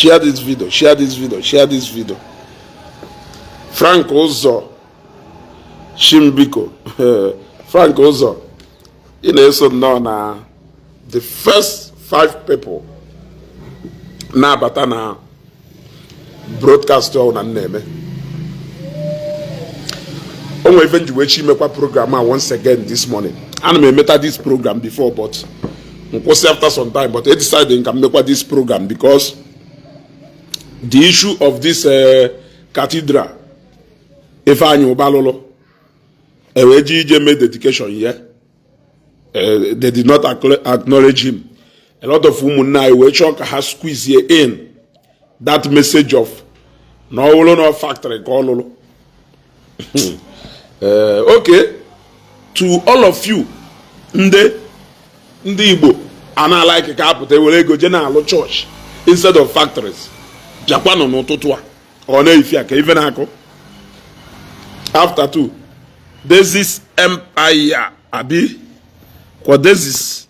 Share this video, share this video, share this video. Frank Ụzọ Shimbiko, Frank Ụzọ, ị na-eso nnọọ na the first five people na-abata na broadcast ọ na m na-eme. O nwere ife nji wee chi imekwa program a once again this morning. Ana m emeta this program before, but nkwụsị after some time, but I decided ka m mekwa this program because the issue of this cathedral Ifeanyi Uba lụlụ ewee ji ije mee dedication ya, they did not acknowledge him. A lot of ụmụnne anyị wee chọọ ka ha squeeze in that message of na ọ bụrụ na factory ka ọ lụrụ. Okay, to all of you ndị Igbo a na-alike ka apụta ewere ego jee na-alụ church instead of factories, bịakwanụ n'ụtụtụ a ọ na-efi a ka ife na-akụ after 2. This empire abi kwa this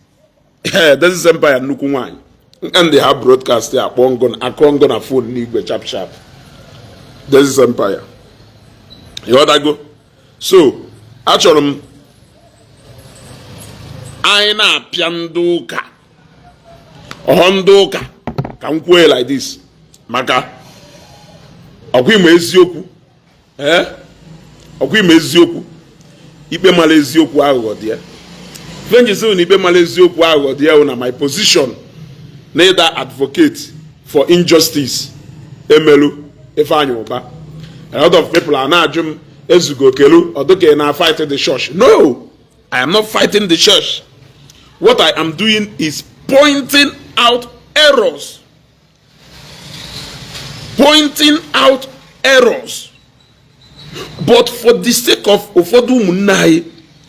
this empire nnukwu nwanyị ndị ha broadcast ya akpọ ngụ akọ ngụ na phone n'igwe sharp sharp. This empire, ịghọtago? So achọrọ m anyị na-apịa ndị ụka ọhọ ndị ụka ka m kwuo like this maka ọkwa ime eziokwu, ee, ọkwa ime eziokwu, ikpe mara eziokwu aghụghọ dị ya. Ife njisi na ikpe mara eziokwu aghụghọ dị ya na my position na ịda advocate for injustice emelu Ifeanyi Uba. A lot of people are na-ajụ m, ezugo kelu ọdụka ị na fight the church? No, I am not fighting the church. What I am doing is pointing out errors, pointing out errors. But for the sake of ụfọdụ ụmụnne anyị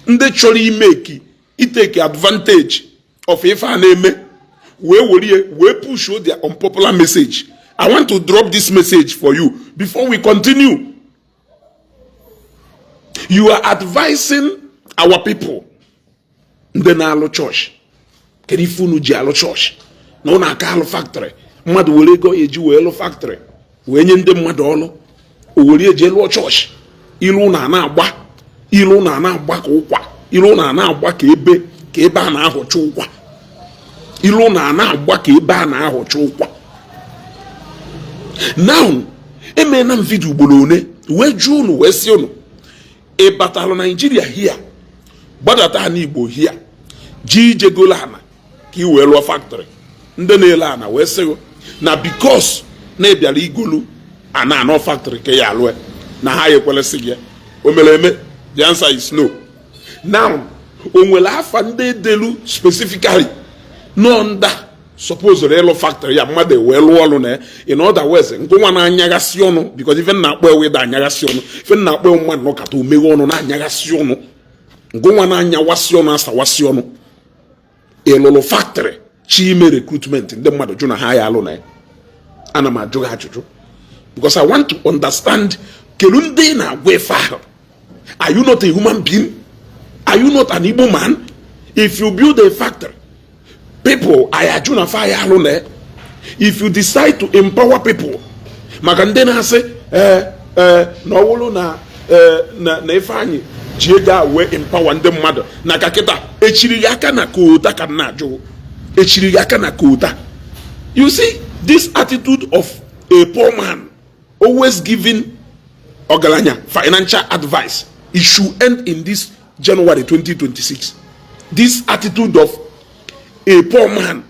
ndị chọrọ imeki itake advantage of ife a na-eme wee were wee push their unpopular message, I want to drop this message for you before we continue. You are advising our people ndị na-alụ chọọchị, kedu ife unu ji alụ chọọchị na ụnụ aka alụ factory? Mmadụ were ego eji wee lụ factory wee nye ndị mmadụ ọlụ, o were eji lụọ chọọchị, ilu ụnụ a na-agba, ilu ụnụ a na-agba ka ụkwa, ilu ụnụ a na-agba ka ebe a na-ahọcha ụkwa, ilu ụnụ a na-agba ka ebe a na-ahọcha ụkwa. Now, emeela m video ugboro one wee jụọ unu, wee sị unu, ị batalụ Naijiria hia, gbadata n'Igbo hia, ji ijegolo ana ka ị wee lụọ factory, ndị na-ele ana wee sị na because na ị bịara igolu ana anọ factory ka ya alụọ na ha ekwelesị gị. O mere eme? The answer is no. Now, o nwere afa ndị edelu specifically nọ nda supposed ịlụ factory ya, mmadụ wee lụọ ọrụ na? In other words, ngụnwa na-anyaghasị ọnụ, because ife na-akpọ ewe da anyaghasị ọnụ, ife na-akpọ ewe mmadụ nọkata omeghe ọnụ na-anyaghasị ọnụ, ngụnwa na-anyawasị ọnụ, asawasị ọnụ, ịlụlụ factory chi ime recruitment, ndị mmadụ jụ na ha ya alụ na ya. Ana m ajụ gị ajụjụ because I want to understand kelu ndị na-agwa ife ahụ. Are you not a human being? Are you not an Igbo man? If you build a factory, people ayaju na fa ya alụ na ya. If you decide to empower people, maka ndị na-asị ee ee na ọwụlụ na ee na Ifeanyị ji ego a wee empower ndị mmadụ na ka kịta echiri ya aka na kota, ka m na-ajụ, echiri ya aka na kota? You see this attitude of a poor man always giving ọgaranya financial advice, it should end in this January 2026. This attitude of a poor man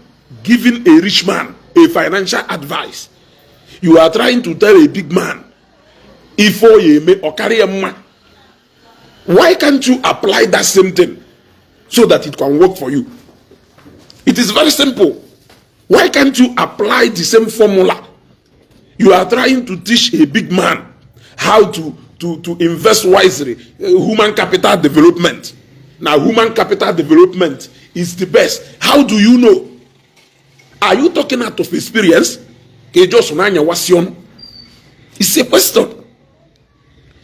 giving a rich man a financial advice, you are trying to tell a big man ife ọ ya eme ọ karịa mma. Why can't you apply that same thing so that it can work for you? It is very simple. Why can't you apply the same formula? You are trying to teach a big man how to invest wisely, human capital development. Now, human capital development is the best. How do you know? Are you talking out of experience? Ka ị just na-anyawasị ọnụ? It's a question.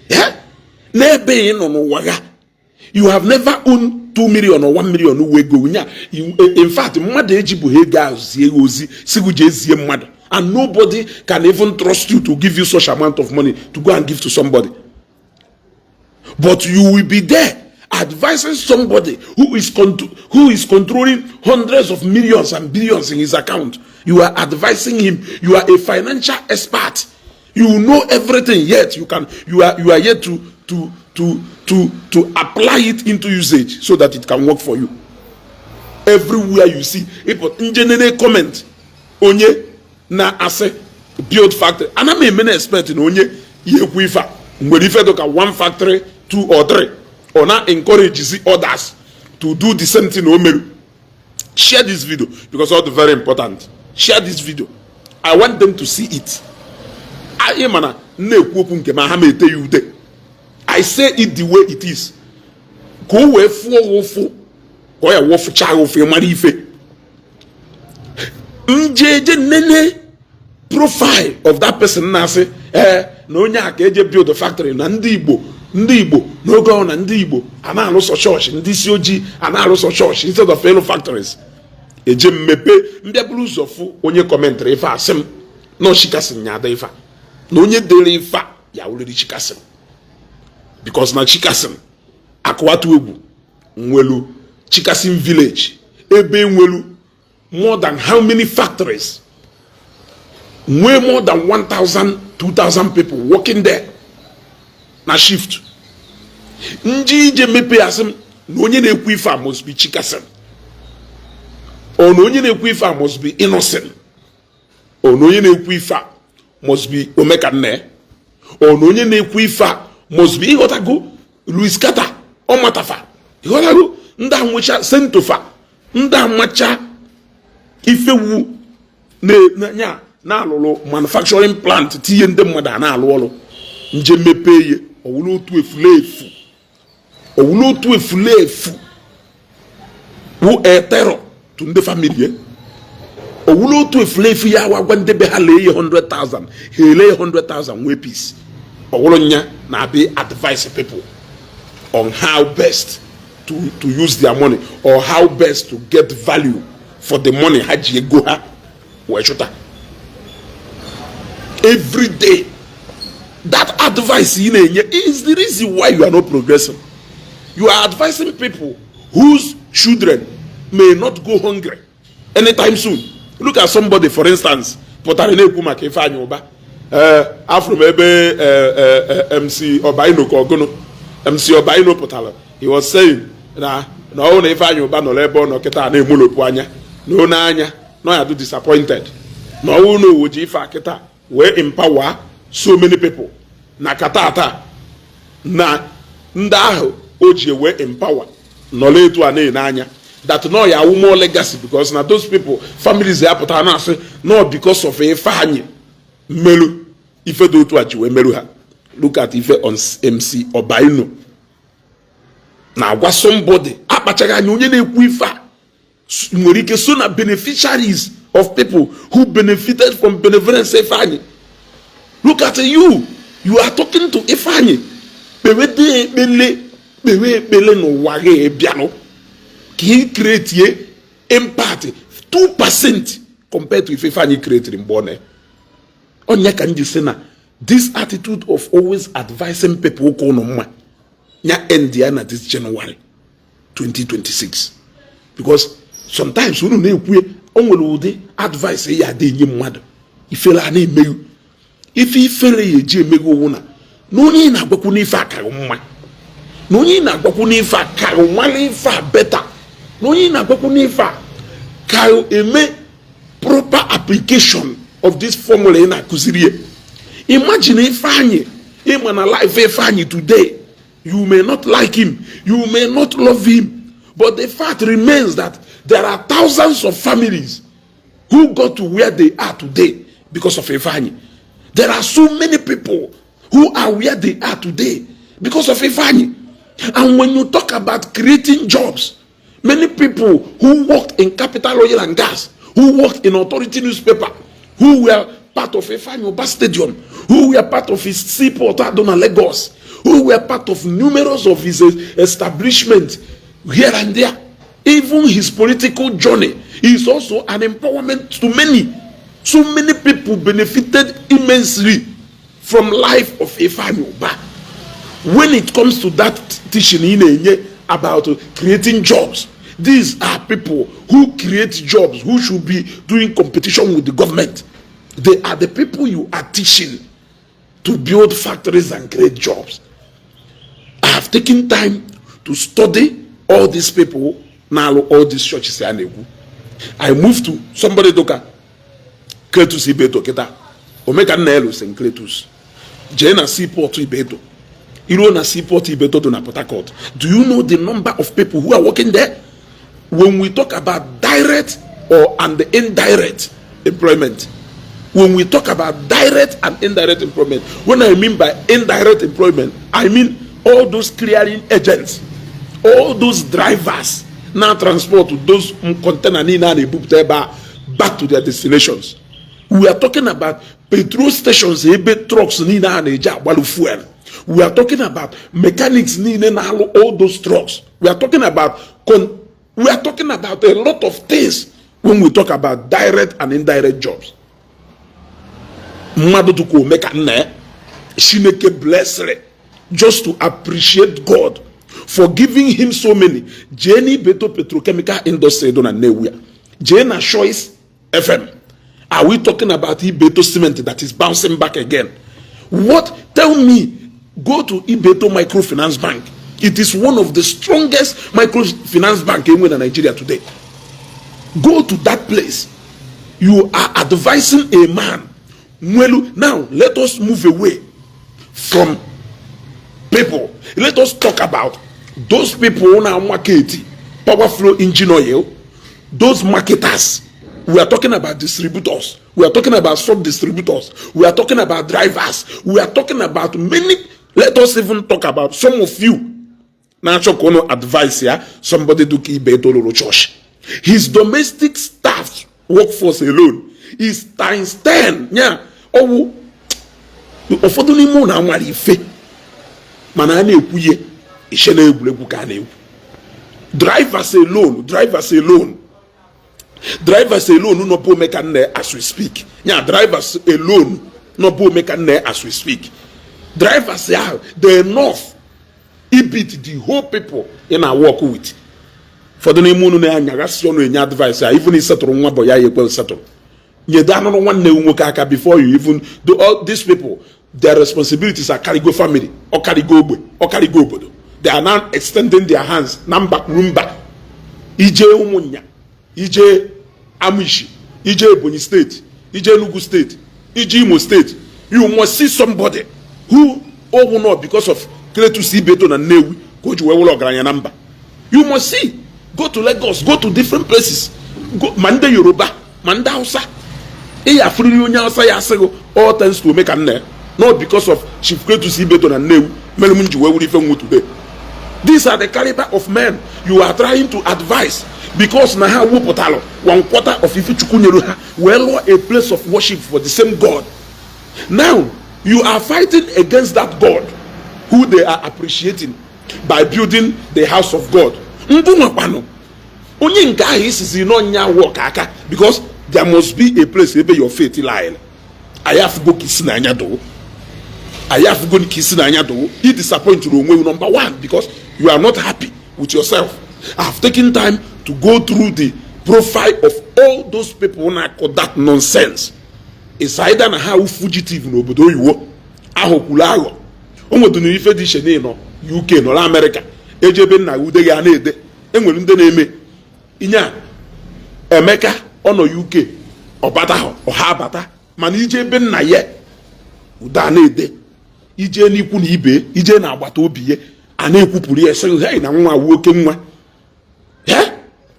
Yeah? N'ebe ị nọ n'ụwa ga, you have never owned 2 million or 1 million uwe ego nya. In fact, mmadụ ejibụghị ego ahụ zie ya ozi si gị jee zie mmadụ. And nobody can even trust you to give you such amount of money to go and give to somebody. But you will be there advising somebody who is controlling hundreds of millions and billions in his account. You are advising him. You are a financial expert. You know everything, yet you are yet to apply it into usage so that it can work for you. Everywhere you see ịpụ njenene comment, onye na-asị build factory, ana m eme na expect na onye ya ekwu ife a nwere ife dị ka one factory, two or three, ọ na encourage others to do the same thing o meru. Share this video because all the very important. Share this video. I want them to see it. Anyị mana na-ekwu okwu nke ma ha ma ete ya ude. I say it the way it is ka o wee fụọ gị ụfụ, ka ọ ya wọfụcha gị ụfụ, mara ife njeje nene profile of that person na-asị ee na onye a ka eje build factory na ndị Igbo, ndị Igbo n'oge ọ na ndị Igbo a na-alụsọ chọọchị, ndị isi ojii a na-alụsọ chọọchị instead of ịlụ factories. Eje mmepe mbịa buru ụzọ fụ onye commentịrị ife, asị m na Chikason nya ada ife a, na onye dere ife a ya wụrịrị Chikason, because na Chikason akụwatụ egwu nwelu Chikason village ebe nwelu more than how many factories, nwee more than 1000 2000 people working there na shift. Nji ije mepe, asị m na onye na-ekwu ife a must be Chikason, or na onye na-ekwu ife a must be Innocent, or na onye na-ekwu ife a must be Omekanne, or na onye na-ekwu ife a must be, ịghọtago, Louis Carter ọmatafa, ịghọtago, ndị anwụcha sentofa, ndị amacha ifewu na na-alụlụ manufacturing plant tinye ndị mmadụ a na-alụ ọrụ. Nje mepee ihe, ọwụlụ otu efulefu, ọwụlụ otu efulefu wụ a terror to ndị family. Owulu otu efulefu ya wa gwa ndị be ha lee ihe 100,000, ha ele 100,000 nwee peace. Ọwụrụ nya na-abịa advise people on how best to use their money or how best to get value for the money ha ji ego ha wee chụta every day. That advice ị na-enye is the reason why you are not progressing. You are advising people whose children may not go hungry anytime soon. Look at somebody, for instance, pụtara na-ekwu maka Ifeanyi Ụba. Ee, afụrụ m ebe MC Ọbaino, ka ọgụnụ MC Ọbaino pụtara, he was saying na ọ na Ifeanyi Ụba nọrọ ebe ọ nọ kịta na-emolopụ anya na one anya na ọ ya dị disappointed na ọwụ na owo ji ife a kịta wee empower so many people na katata na ndị ahụ o ji wee empower nọrọ etu a na-ene anya, that no ya awụ more legacy, because na those people families ya pụtara na-asị no because of Ifeanyi mmerụ ife dị otu a ji wee merụ ha. Look at ife on MC Ọbaino na-agwa somebody akpachaghị anya. Onye na-ekwu ife a nwere ike so na beneficiaries of people who benefited from benevolence Ifeanyi. Look at you, you are talking to Ifeanyi. Kpewede ekpele, kpewe ekpele n'ụwa gị bịanụ ka ị create impact 2% compared to ife Ifeanyi create mgbe ọ na onye ka m ji sị na this attitude of always advising people ụka ụnụ mma ya end ya na this January 2026, because sometimes unu na-ekwu o nwere ụdị advice ya adị enye mmadụ, ifere a na-emeghu ife, ifere ya eji emeghu owu na onye ị na-agwakwu n'ife akaghị mma, na onye ị na-agwakwu n'ife a kaghị nwale ife a better, na onye ị na-agwakwu n'ife a ka eme proper application of this formula ị na-akụziri ya. Imagine Ifeanyi, ịma na life Ifeanyi today, you may not like him, you may not love him, but the fact remains that there are thousands of families who got to where they are today because of Ifeanyi. There are so many people who are where they are today because of Ifeanyi. And when you talk about creating jobs, many people who worked in Capital Oil and Gas, who worked in Authority newspaper, who were part of Ifeanyi Uba Stadium, who were part of his seaport Adona Lagos, who were part of numerous of his establishments here and there. Even his political journey is also an empowerment to many. So many people benefited immensely from life of Ifeanyi Ubah. When it comes to that teaching ị na-enye about creating jobs, these are people who create jobs, who should be doing competition with the government. They are the people you are teaching to build factories and create jobs. I have taken time to study all these people na-alụ all these churches a na-ekwu. I moved to somebody dụka Cletus Ibeto kịta, Omeka Nnaelu St. Cletus. Jee na seaport Ibeto, iruo na seaport Ibeto dị na Port Harcourt, do you know the number of people who are working there? When we talk about direct or and indirect employment, when we talk about direct and indirect employment, when I mean by indirect employment, I mean all those clearing agents, all those drivers now transport those container niile a na-ebupụta ebe a back to their destinations. We are talking about petrol stations ebe trucks niile a na-eji agbalụ fuel. We are talking about mechanics niile na-alụ all those trucks. We are talking about a lot of things when we talk about direct and indirect jobs. Mmadụ dịka Omeka nna ya Chineke blessed, just to appreciate God for giving him so many. Jee n'Ibeto Petrochemical Industry dị na Nnewi ya, jee na Choice FM. Are we talking about Ibeto Cement that is bouncing back again? What? Tell me. Go to Ibeto Microfinance Bank. It is one of the strongest microfinance bank enwe na Nigeria today. Go to that place. You are advising a man nwelu. Now let us move away from people. Let us talk about those people na market Power Flow engine oil, those marketers. We are talking about distributors, we are talking about sub distributors, we are talking about drivers, we are talking about many. Let us even talk about some of you na-achọ ka unu advice ya somebody dụka Ibeto lụrụ church. His domestic staff workforce alone is times 10 ya. Ọwụ ụfọdụ n'ime ụlọ amara ife, mana a na-ekwu ihe ishe na egwuregwu ka a na-egwu. Drivers alone, drivers alone, drivers alone nọ bụ Omeka nne as we speak ya. Drivers alone nọ bụ Omeka nne as we speak, drivers ahụ, they enough beat the whole people ị na work with. Ụfọdụ n'ime unu na-anyaghasị ọnụ enye advice a, even isetụrụ nwa bụ ya ya ekwe setụrụ nyedo anụrụ nwanne gị nwoke aka before you even do. All these people, their responsibilities are carrygo family, ọ carrygo ogbe, ọ carrygo obodo. They are now extending their hands na mba kwuru mba. Ije Ụmụnya, ije Amishi, ije Ebonyi Steeti, ije Enugu Steeti, ije Imo Steeti, you must see somebody who owu not because of Cletus Ibeto na Nnewi ka o ji wee wụrụ ọgaranya na mba. You must see. Go to Lagos, go to different places, go ma ndị Yoruba, ma ndị Hausa, ị ya afụrịrị onye Hausa ya asịghị, "All thanks to Omeka nna, not because of Chief Cletus Ibeto na Nnewi mere m ji wee wuru ife nwu today." These are the caliber of men you are trying to advise because na ha wepụtalụ one quarter of ife Chukwu nyere ha wee lụọ a place of worship for the same God. Now you are fighting against that God who they are appreciating by building the house of God. Ngụ nwakwanụ onye nke ahụ isizi n'ọnya work aka, because there must be a place ebe your faith lie. Anyị afụgo ka isi n'anya doo, anyị afụgo ka isi n'anya doo. I disappoint onwe you, number one, because you are not happy with yourself. I have taken time to go through the profile of all those people na-akọ that nonsense. It's either na ha wụ fugitive n'obodo oyiwo ahụ kwuru aghọ o nwetụrụ ife dị iche na ịnọ UK, nọrọ Amerịka, eji ebe nna ude gị a na-ede. Enwere ndị na-eme inye a. Emeka ọ nọ UK, ọbata ọha abata, mana ije ebe nna ya ude a na-ede, ije n'ikwu na ibe, ije na agbata obi ya, a na-ekwupụrụ ya sị, "Hey, na nwa wu oke nwa." He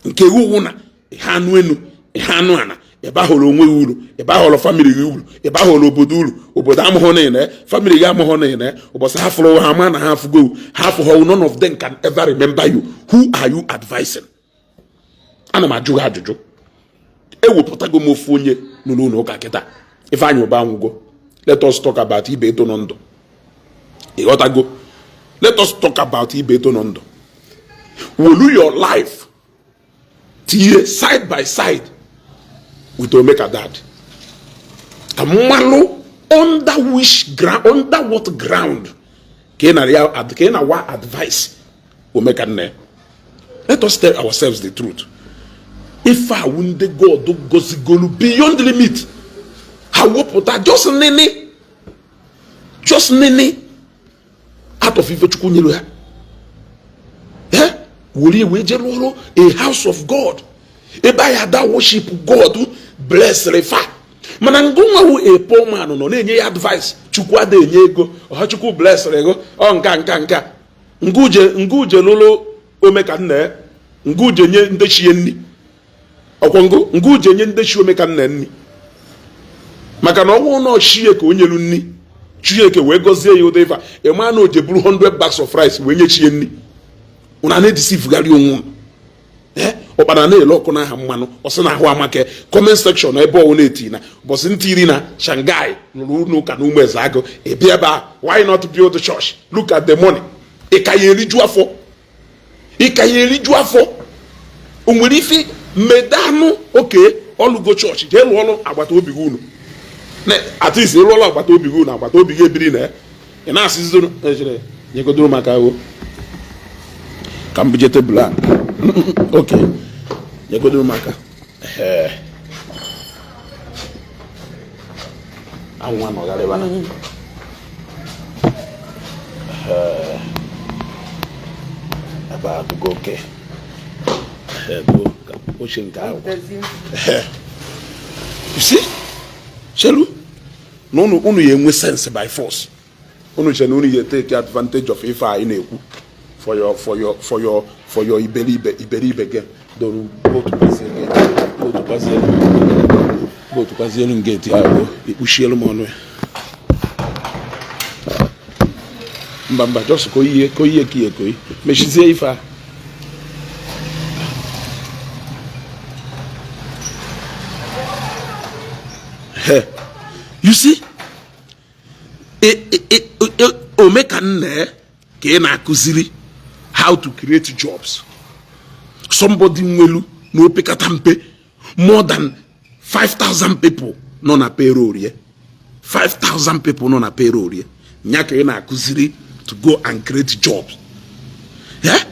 nke iwu na ihe anụ enu, ihe anụ ana ebe ahụrụ onwe gị uru, ebe ahụrụ family gị uru, ebe ahụrụ obodo uru. Obodo amụghọ na ene, family gị amụghọ na ene. Ụbọchị ha fụrụ ha ma na ha afụgo ha afụghọ, none of them can ever remember you. Who are you advising? Ana m ajụ gị ajụjụ. Ewepụtago m ofu onye nụrụ ụlọ ụka kịta, Ifeanyị Ụba anwụgo. Let us talk about Ibeto nọ ndụ. Ịghọtago? Let us talk about Ibeto nọ ndụ. Wolu your life tinye side by side with Omeka Dad. Ka mmalụ under which ground, under what ground ka ị nara ya, ka ị na-awa advice Omekanna. Let us tell ourselves the truth. Ife awụ ndị God gozigolu beyond limit, ha wepụta just nene, just nene out of ife Chukwu nyere ha, were wee jee rụọrọ a house of God ebe anyị ada worship God bless fa. Mana ngụnwa a poor man nọ na-enye ya advice, Chukwu ada enye ego ọha, Chukwu bless ego ọ nka nka nka. Nguje lụrụ Omekanna, nguje nye ndị chie nni ọkwọ, ngụ nguje nye ndị chi Omekanna nni, maka na ọnwụ na chie ka o nyelu nni, Chineke wee gọzie ya ụdị ife a ịma na o je buru 100 bags of rice wee nye chie nni. Ụna na-edisivugharị onwe unu. Ụkpana na-ele ọkụ n'aha mmanụ, ọ sị na ahụ amake. Comment section ebe ọwụ na-eti na ụbọchị ntị iri na Shanghai lụrụ ụlọ ụka na Ụmụeze Agụ ịbịa ebe a, why not build the church? Look at the money. Ị ka ya eriju afọ, ị ka ya eriju afọ. O nwere ife mmedanụ oke ọlụgo chọọchị, jee lụọ ọrụ agbata obi gị unu. At least ịlụọla agbata obi gị unu, agbata obi gị ebiri na ya. Ị na-asịzi echere nyegodoro maka ahụ ka m buje tebụl a. Oke nyegodoro maka anwụ anọgharịbana ebe a dụgo oke oche nke ahụ. You see, chelu na unu ya enwe sense by force. Unu che na unu ya take advantage of ife anyị na-ekwu for your iberibe iberibe gị doru otukwazielu ngeti ahụ ikpuchielu m ọnụ ya. Mba mba, just ka oyiye ka oyiye ka ihe ka oyi mechizie ife a. You see, Omekanna ka ị na-akụziri how to create jobs. Somebody nwelu na opekata mpe more than 5,000 people nọ na payroll ya, 5,000 people nọ na payroll ya, nya ka ị na-akụziri to go and create jobs. Yeah?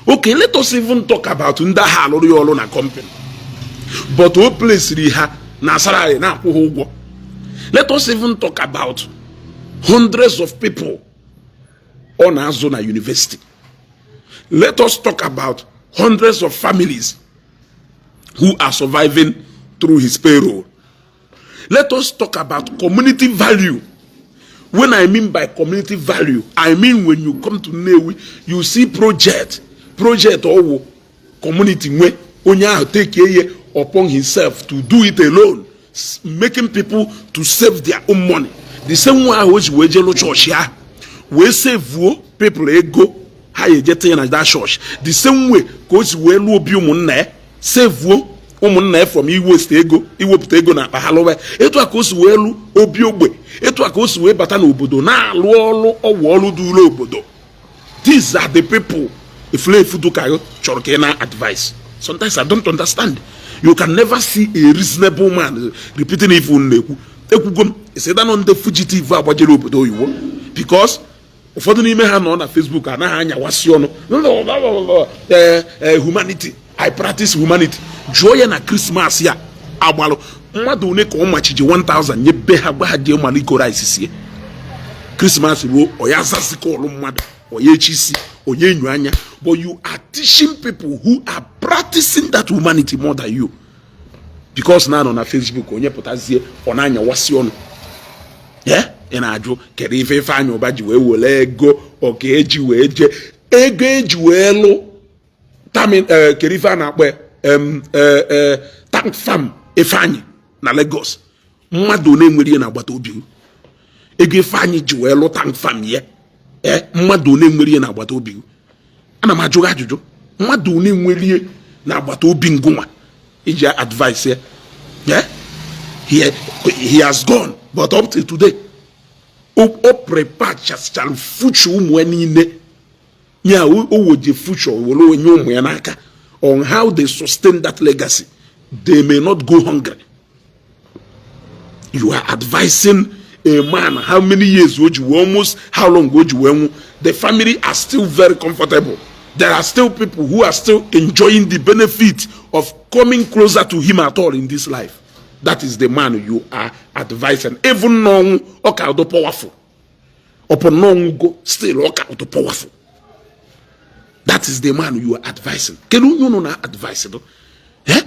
Okay, let us even talk about ndị agha alụrụ ya ọrụ na company, but o placiri ha na salary na-akwụ ha ụgwọ. Let us even talk about hundreds of people ọ na-azụ na university. Let us talk about hundreds of families who are surviving through his payroll. Let us talk about community value. When I mean by community value, I mean when you come to Nnewi, you see project project ọwụ community nwe, onye ahụ take ihe upon himself to do it alone, making people to save their own money. The same way ahụ o ji wee jee lụ chọọchị ahụ wee sevuo people ego ha ya eje tinye na that church, the same way ka o si wee lụọ obi ụmụnna ya, sevuo ụmụnna ya from iwesta ego, iwepụta ego na akpa ha lụwa. Etu a ka o si wee lụ obi ogbe, etu a ka o si wee bata n'obodo na-alụ ọlụ ọwụ ọlụ dị ụlọ obodo. These are the people efulefu duka chọrọ ka ị na advice. Sometimes I don't understand. You can never see a reasonable man repeating ife unu na-ekwu. Ekwugo m ịsịdanụ ndị fugitive agbajere obodo oyibo, because ụfọdụ n'ime ha nọ na Facebook anaghị anyawasị ọnụ humanity, I practice humanity. Jụọ ya na Christmas ya agbalụ mmadụ one ka ọ machiji 1000 nye be ha, gwa ha jee maliko rice sie. Christmas ruo, ọ ya zazikọ ọlụ mmadụ, onye echi isi, onye enyo anya. But you are teaching people who are practicing that humanity more than you, because na anọ na Facebook, onye pụtazie ọ na-anyawasị ọnụ. Ị na-ajụ kedu ife Ifeanyị Ụba ji wee were ego ọ ka eji wee jee ego eji wee lụ tamin, kedu ife a na-akpọ tank farm Ifeanyị na Lagos? Mmadụ one nwere ihe na agbata obi ego Ifeanyị ji wee lụ tank farm ya? Mmadụ one nwere ihe na agbata obi? Ana m ajụ gị ajụjụ, mmadụ one nwere ihe na agbata obi ngụnwa iji advice ya? He has gone, but up till today o prepare chasịchara future ụmụ ya niile ya, o woje future were onye ụmụ ya n'aka on how they sustain that legacy. They may not go hungry. You are advising a man how many years o ji wee, almost how long o ji wee nwụ, the family are still very comfortable. There are still people who are still enjoying the benefit of coming closer to him at all in this life. That is the man you are advising. Even n'ọnwụ, ọ ka dị powerful. Upon n'ọnwụ go, still ọ ka dị powerful. That is the man you are advising. Kedu onye unu na advice do? Eh,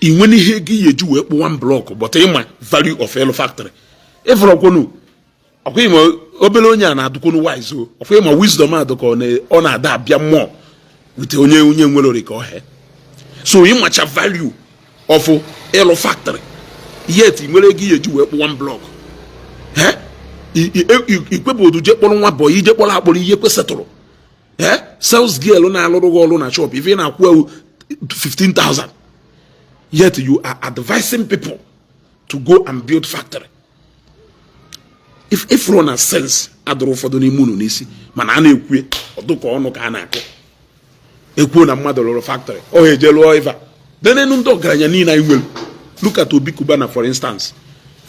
ị nwere ihe ego iyi eji wee kpụ one block, but ịma value of elu factory ịfụrọkwonu. Ọkwa ịma obere onye a na-adụkwonu wise o. Ọkwa ịma wisdom a dụka ọ na-ada abịa mmụọ with onye nwere ori ka ọ he. So ịmacha value of ịlụ factory, yet ị nwere ego iyi eji wee kpụ one block. Ikwebodu je kpọrọ nwa boy, ije kpọrọ akpọrọ ihe kwesịtụrụ. Eh, sales girl na-alụrụ gị ọrụ na shop, ife ị na-akwụ ewu 15,000, yet you are advising people to go and build factory. If ifuru na sense adụrụ ụfọdụ n'ime unu n'isi, mana a na-ekwu ọdụka ọnụ ka a na-akụ ekwuo na mmadụ lụrụ factory, ọ ha eje lụọ ife a denenu. Ndị ọgaranya niile anyị nwere, look at Obi Cubana, for instance.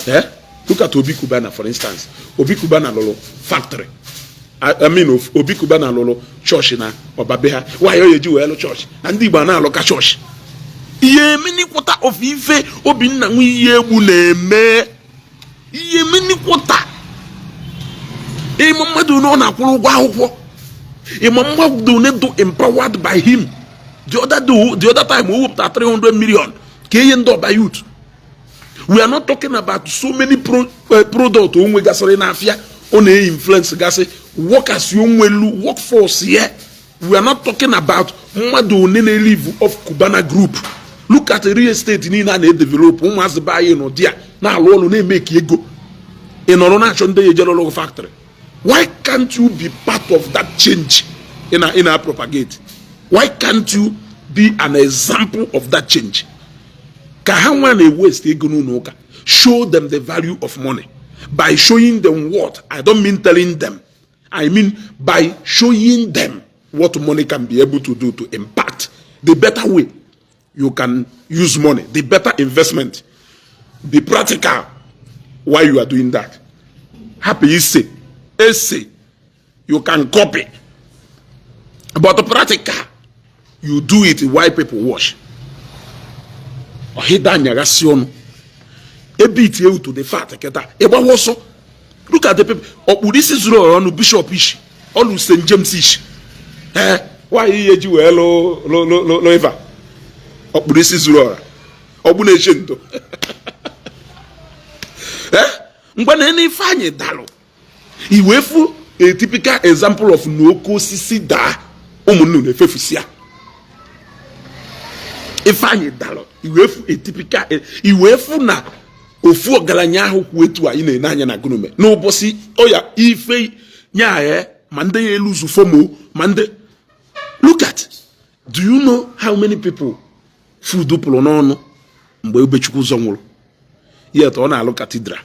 Eh, look at Obi Cubana, for instance. Obi Cubana lụrụ factory, I mean, Obi Cubana lụrụ chọọchị na ọbabe ha. Nwaanyị ọ eji wee lụ chọọchị na ndị Igbo a na-alụka chọọchị ihe emenikwụta of ife Obinna nwe ihe egbu na-eme ihe emenikwụta. Ịma mmadụ na ọ na-akwụrụ ụgwọ akwụkwọ, ịma mmadụ one do empowered by him. The other time o wepụta 300 million ka ihe ndị ọba youth. We are not talking about so many product o nwegasịrị n'afịa, ọ na-influence gasị workers, onwelu workforce ye. We are not talking about mmadụ one na-elive of Cubana Group. Look at real estate niile a na-edevelop. Ụmụazị be anyị nọ di a na-alụ ọrụ, na-eme ka ego. Ị nọrọ na-achọ ndị ya ejere ọrụ factory. Why can't you be part of that change ị na propagate? Why can't you be an example of that change? Ka ha nwa na-waste ego n'ụlọ ụka, show them the value of money by showing them what I don't mean telling them, I mean by showing them what money can be able to do to impact the better way you can use money, the better investment. Be practical while you are doing that. Hapụ ise ese. You can copy, but practical, you do it while people watch. Ọhịda anyaghasị ọnụ ebe itie to the fact kịta ịgbawa ọsọ. Look at the people. Ọkpụrụ isi zuru ọra ọnụ, bishop ishi ọlụ St James ishi. Ee, nwaanyị ihe ji wee lụ lụ lụ lụ ife a, ọkpụrụ isi zuru ọra, ọgbụ na-eche ndo. Ee, mgbe na ene Ifeanyị dalụ iwee fu a typical example of na oke osisi daa, ụmụnne na-efefusi ya. Ifeanyị dalụ iwee fu a typical, iwee fu na ofu ọgaranya ahụ kwu etu anyị na-ene anya na gụnụme n'ụbọchị ọya ife nya ya, ma ndị ya eluzu FOMO, ma ndị, look at, do you know how many people food pụrụ n'ọnụ mgbe Obechukwu ụzọ nwụrụ? Yet ọ na-alụ cathedral.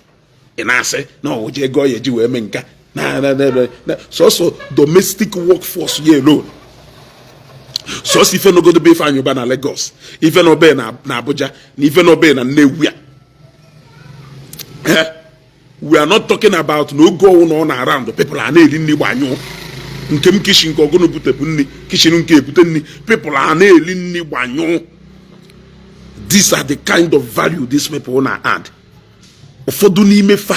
Ị na-asị na ọ ji ego ya eji wee mee nka na sọsọ domestic workforce ya alone, sọsọ ife nogodo be Ifeanyị Ụba na Lagos, ife n'obe na Abuja, na ife n'obe na Nnewi a. Eh, we are not talking about na oge ọwụ na ọ na around people a na-eri nri gbanyụọ nke m kitchen, nke ọgụnụ butepụ nri kitchen, nke ebute nri, people a na-eri nri gbanyụọ. These are the kind of value these people na add. Ụfọdụ n'ime fa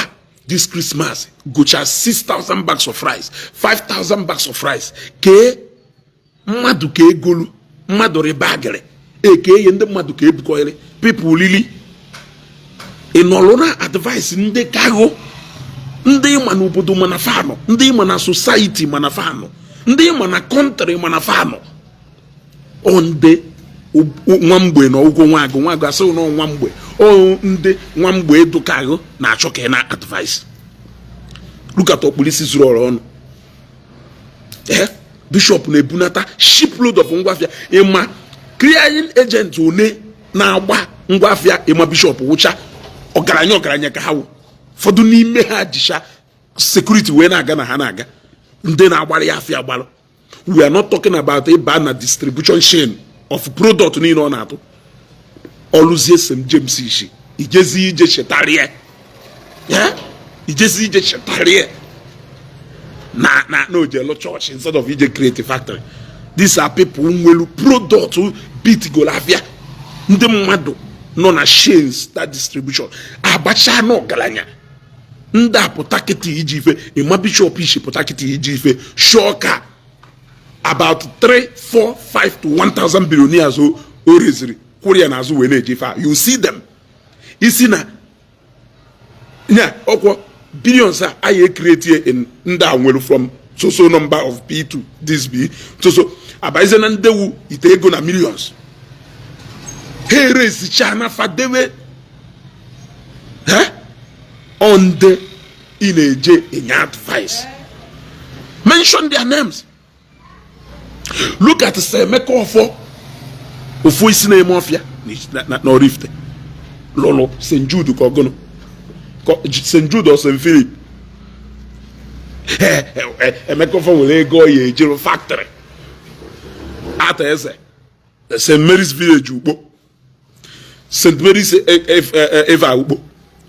this Christmas gocha 6000 bags of rice, 5000 bags of rice, kee mmadụ ka egolu mmadụ rịba agịrị eke ihe ndị mmadụ ka ebukọrị people lili. Ị nọrọ na advice ndị kago, ndị ịma n'obodo mana fanụ, ndị ịma na society mana fanụ, ndị ịma na country mana fanụ, ọ ndị nwa mgbe na ọgwụgwọ nwa agụ nwa agụ asị na nwa mgbe ọ ndị nwa mgbe eduka agụ na-achọ ka ị na advice. Look at ọkpụrụisi zuru ọrụ ọnụ. Ee, bishop na-ebunata shipload of ngwafịa. Ịma clearing agent one na-agba ngwafịa ịma bishop wụcha ọgaranya ọgaranya ka ha wụ. Ụfọdụ n'ime ha jicha security wee na-aga na ha na-aga, ndị na-agbara ya afịa agbalụ. We are not talking about ịba na distribution chain of product niile ọ na-atụ ọlụzie St James ishi. Ijezi ije chetarie ya, ijezi ije chetarie na oje lụ chọọchị instead of ije create factory. These are people nwelu product beat golafia. Ndị mmadụ nọ na chains, that distribution agbacha na ọgaranya. Ndị a pụta kịta iji ife ịma bishọp isi pụta kịta iji ife shoka about 3 4 5 to 1000 billionaires o reziri kwụrụ ya n'azụ wee na-eji ife a. You see them isi na nya ọkwọ billions a anyị e-create in ndị a nwere from so so number of P to this B so so abazie na ndewu ite ego na millions ha eresicha na fadewe ọ ndị ị na-eje enye advice. Mention their names. Look at Sir Emeka Ọfọ, ofu isi na-eme ọfịa na Oraifite, lụrụ St Jude ka ọgụnụ, St Jude or St Philip. Emeka Ọfọ nwere ego ọ ya ejiro factory ata eze St Mary's Village Ukpo, St Mary's Eva Ukpo.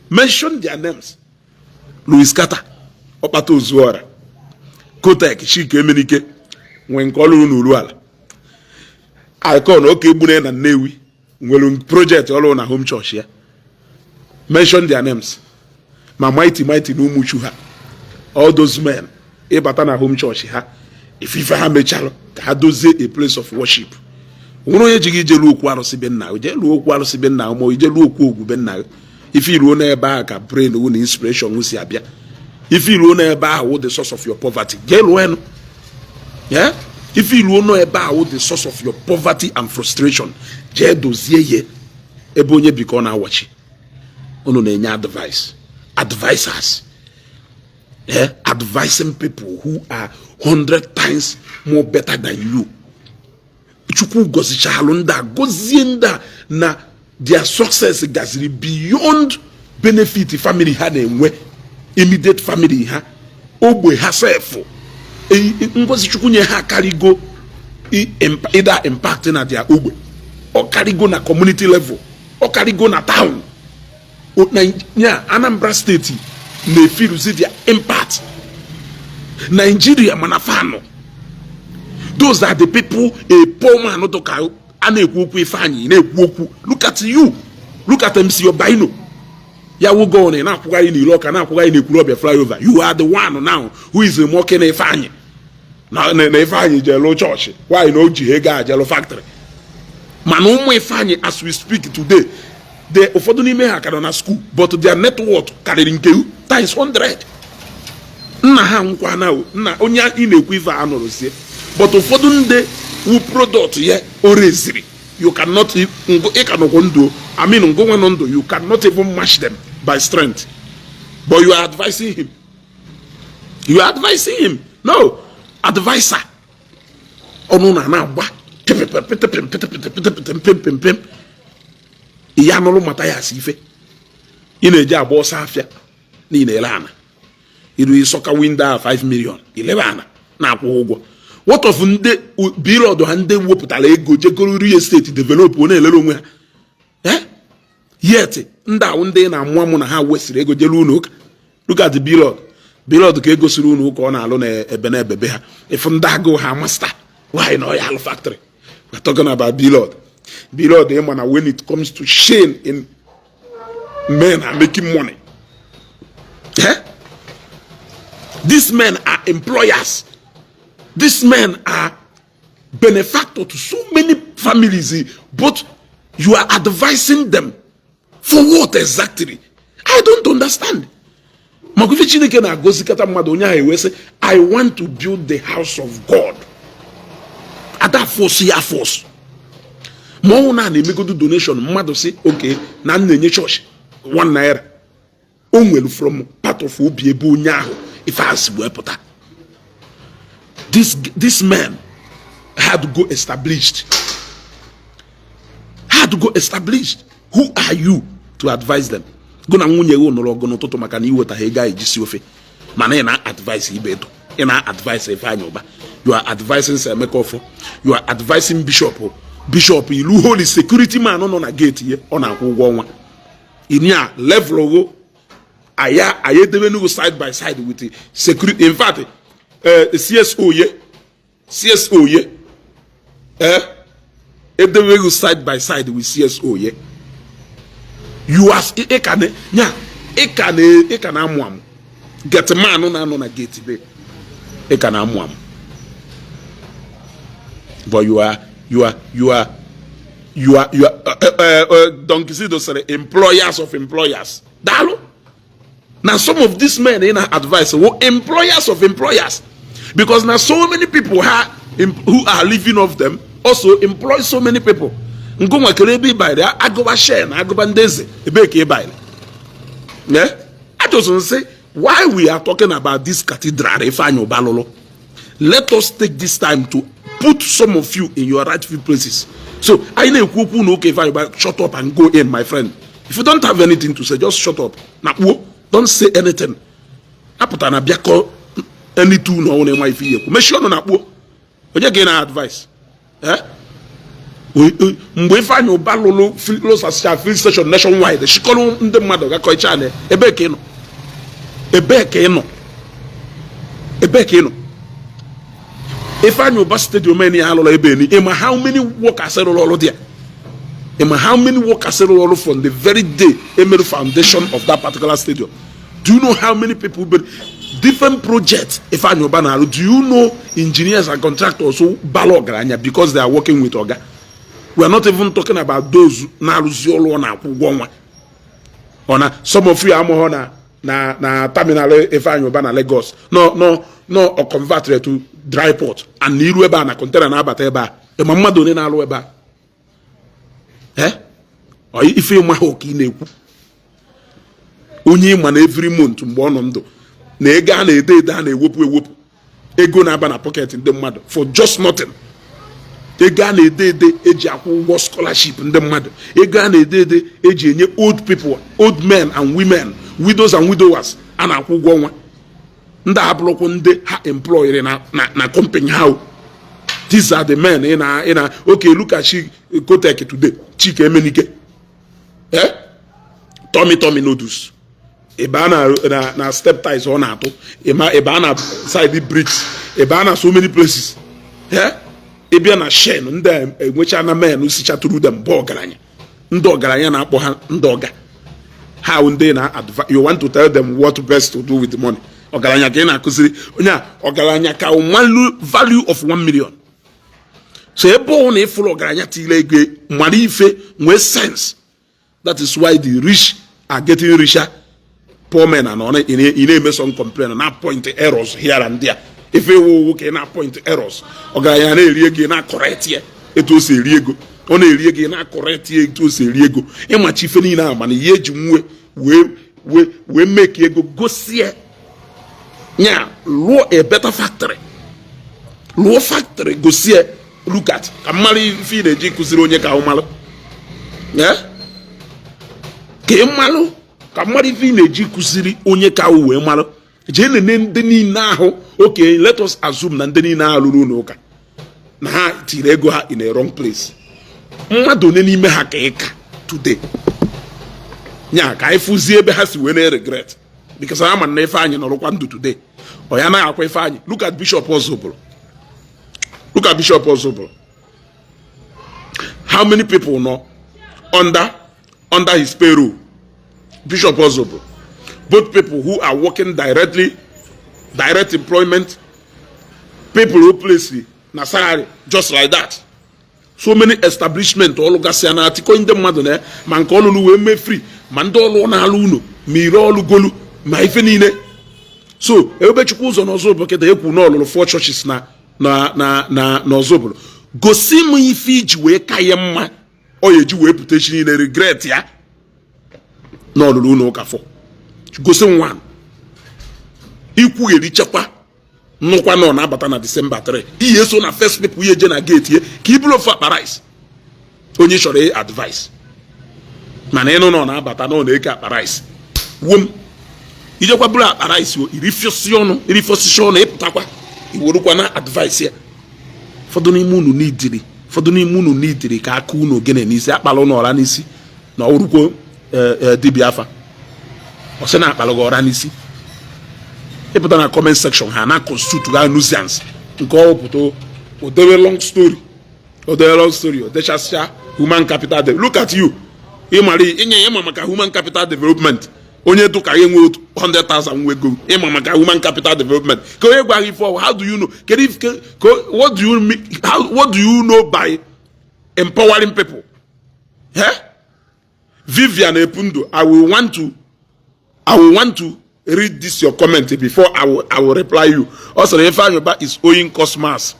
Mention their names. Louis Carter, Ọkpata Ozuora, Kotek, Chike Emenike nwee nke ọlụrụ n'uru ala Icon Oke Egbune na Nnewi nwere project ọlụrụ na home church ya. Mention their names. Ma Mighty Mighty na Umuchu ha, all those men, ịbata na home church ha, ife ha mechalụ ka ha dozie a place of worship. Nwere onye ji gị ije luo okwu arụsị be nna, jee luo okwu arụsị be nna, ma ije luo okwu ogwu be nna. Ife iruo n'ebe ahụ ka brain wu na inspiration si abịa. Ife iruo n'ebe ahụ wụ the source of your poverty. Jee lụọ enu. Yeah? Ife iruo n'ebe ahụ wụ the source of your poverty and frustration. Jee dozie ya ebe onye bi ka ọ na-awachi. Unu na-enye advice, advisers, eh? Advising people who are 100 times more better than you. Chukwu gọzichalụ ndị a, gọzie ndị a na their success gaziri beyond benefit family ha na-enwe, immediate family ha, ogbe ha sef. Ngozi Chukwu nye ha karịgo ịda impact na their ogbe, ọ karịgo na community level, ọ karịgo na town na ya. Anambra Steeti na-efiruzi their impact, Nigeria mana fanụ. Those are the people a poor man dụ ka a na-ekwu okwu. Ifeanyị na-ekwu okwu, look at you, look at MC Obaino ya wugo na na-akwụgharị n'ilo ọka, na-akwụgharị n'Ekwulọbịa flyover. You are the one now who is mocking Ifeanyị na Ifeanyị jelu chọọchị. Why na o ji ego a jelu factory? Mana ụmụ Ifeanyị, as we speak today, the ụfọdụ n'ime ha ka nọ na school, but their net worth karịrị nke times 100. Nna ha nkwa na nna onye ị na-ekwu ife a nụrụ sie, but ụfọdụ ndị wu product ya o reziri, you cannot, ị ka nọkwa ndụ, I mean, ngụnwa nọ ndụ, you cannot even match them by strength, but you are advising him. You are advising him. No advisor, ọnụ na na-agba pịpịpịpịpịpịpịpịpịpịpịpịpịpịm. Ya nụrụ mata ya asị ife ị na-eji agba ọsọ afịa na ị na-ele ana iru ịsọka window a 5 million ilebe ana na-akwụ ụgwọ. What of ndị bilọdụ ha, ndị wepụtara ego jegoro real estate develop, ọ na-elere onwe ha? Eh, yet ndị ahụ ndị na-amụ amụ na ha wesịrị ego jere ụlọ ụka. Look at the Blord. Blord ka egosiri ụlọ ụka ọ na-alụ na ebe na ebebe ha. Ifu ndị agụụ ha master why na ọ ya alụ factory. We're talking about Blord. Blord, ịma na when it comes to shame in men are making money, eh? These men are employers. These men are benefactor to so many families, but you are advising them for what exactly? I don't understand. Maka ife Chineke na-agọzikata mmadụ, onye ahụ ewee sị, "I want to build the house of God." Ada force ya, force ma ọnwụ na na-emegodu donation. Mmadụ si oke na m na-enye chọọchị ₦1, o nwere from part of obi ebe onye ahụ ife asị wee pụta. This man had go established, had go established. Who are you to advise them? Gụ na nwunye gị nụrụ ọgụ n'ụtụtụ maka na iweta ha ego anyị jisi ofe, mana ị na-advise ibe edo, ị na-advise Ifeanyị Ụba, you are advising Sir Emeka Ofo, you are advising Bishop. Bishop ilu holy security man nọ na gate ya, ọ na-akwụ ụgwọ ọnwa. Inia level go aya aya edebenugo side by side with the security. In fact, CSO ye, CSO ye, edebego side by side with CSO ye. You are ị ka na nya ị ka na amụ amụ. Gate man na-anọ na gate be ị ka na amụ amụ, but you are Don Kisido sịrị employers of employers. Daalụ. Na some of these men in advice were employers of employers, because now so many people ha who are living off them also employ so many people. Ngụnwa kere ebe ịbanyere agụba share na agụba ndị eze, ebe ka ịbanyere? Yeah? I just want to say why we are talking about this cathedral Ifeanyi Uba lụlụ. Let us take this time to put some of you in your rightful places. So anyị na-ekwu okwu na ụka Ifeanyi Uba, shut up and go in, my friend. If you don't have anything to say, just shut up na kpuo, don't say anything. Apụta na bịakọ any two na ọnwụ na-enwe ife ihe ekwu, mechie ọnụ na kpuo. Onye ka ị na-advice? Eh? Mgbe Ifeanyi Uba lụrụ lụsasịcha fill station nationwide, chịkọrọ ndị mmadụ gakọcha na, ebee ka ị nọ? Ebee ka ị nọ? Ebee ka ị nọ? Ifeanyi Uba stadium eni ya alụrụ ebe eni, ịma how many workers rụrụ ọrụ dị ya? Ịma how many workers rụrụ ọrụ from the very day emerụ foundation of that particular stadium? Do you know how many people build different projects Ifeanyi Uba na-arụ? Do you know engineers and contractors who bara ọgaranya because they are working with oga? We are not even talking about those na-arụzi ọrụ ọ na-akwụ ụgwọ ọnwa. Ọ na some of you amụghọ na terminal Ifeanyi Uba na Lagos no ọ converted to dry port and iru ebe a na container na-abata ebe a. Ịma mmadụ onye na-alụ ebe a? Eh, ọ ife ịma ha ka ị na-ekwu, onye ịma na every month mgbe ọ nọ ndụ na ego a na-ede ede, a na-ewepụ ewepụ ego na-aba na pocket ndị mmadụ for just nothing, ego a na-ede ede eji akwụ ụgwọ scholarship ndị mmadụ, ego a na-ede ede eji enye old people, old men and women, widows and widowers a na-akwụ ụgwọ ọnwa, ndị abụrụkwụ ndị ha employed na company ha o. These are the men ị na okay, look at Chi Kotek today, Chike Emenike, eh, Tummy Tummy Noodles. Ịba na step tiles ọ na-atụ, ịba na side bricks, ịba na so many places, eh, ịbịa na shen ndị a enwecha na men sichatụrụ them bụ ọgaranya, ndị ọgaranya na-akpọ ha ndị ọga ha wụ ndị na you want to tell them what best to do with the money. Ọgaranya ka ị na-akụziri onye a, ọgaranya ka value of 1 million. So ebe ọ na ịfụrụ ọgaranya tile ego mara ife, nwee sense. That is why the rich are getting richer, poor men are ị na-eme some complain na point errors here and there. Ife ewu owu ka ị na point errors. Ọgaranya na-eri ego, ị na-correct ya etu o si eri ego. Ọ na-eri ego, ị na-correct ya etu o si eri ego. Ịmachi ife niile ahụ, mana ihe eji nwe wee make ego, gosie nya lụọ a better factory, lụọ factory, gosie. Look at ka mmadụ ife ị na-eji kụziri onye ka ọ malụ. Eh? Ka ị malụ, ka mmadụ ife ị na-eji kụziri onye ka ahụ wee malụ. Jee nene ndị niile ahụ. Okay, let us assume na ndị niile ahụ rụrụ ụlọ ụka na ha tiri ego ha in a wrong place. Mmadụ one n'ime ha ka ịka today nya ka anyị fụzie ebe ha si wee na-regret? Because ama na Ifeanyị nọrọkwa ndụ today, ọ ya naghị akwa Ifeanyị. Look at Bishop Ozubulu, look at Bishop Ozubulu. How many people nọ under his payroll? Bishop Ozubulu, both people who are working directly, direct employment, people who place na salary, just like that. So many establishment ọlụ gasịa na atịkọ ndị mmadụ na ma nke ọlụlụ wee mee free, ma ndị ọlụ na-alụ unu, ma ire ọlụ golu, ma ife niile. So Ebubechukwu Ụzọ n'Ọzọ kịta ekwu na ọlụlụ four churches na n'Ọzọbụrụ. Gosi m ife iji wee ka ya mma ọ ya eji wee pụta echi niile regret ya na ọlụlụ ụlọ ụka fọ. Gosi m one ikwugheri chekwa nnukwu nọ na-abata na December 3, ihe so na first people ihe je na gate ye ka i buru ofu akpa rice. Onye chọrọ advice, mana ịnụ na ọ na-abata na ọ na-eke akpa rice wom, ijekwa buru akpa rice o irifiosi ọnụ, irifosisi ọnụ, ịpụtakwa iwerukwa na advice ya. Ụfọdụ n'ime unu n'idiri, ụfọdụ n'ime unu n'idiri ka aka unu ogene n'isi akpala ụnụ ọra n'isi na ọrụkwo. Dibịa afa, ọ sị na akpalụ gị ọra n'isi. Ịpụta na comment section, ha na constitute ga nuisance. Nke ọ pụta, odewe long story, odewe long story, odechasịa human capital. Look at you. Ịmara inye ịma maka human capital development? Onye dụka ya enwe otu 100,000 nwa ego. Ịma maka human capital development? Ka onye gwa gị ife ọwụ? How do you know? Kedu if what do you mean? What do you know by empowering people? Eh? Vivian Epundo, I will want to read this your comment before I will reply you. Also, Ifeanyi Uba is owing Cosmas.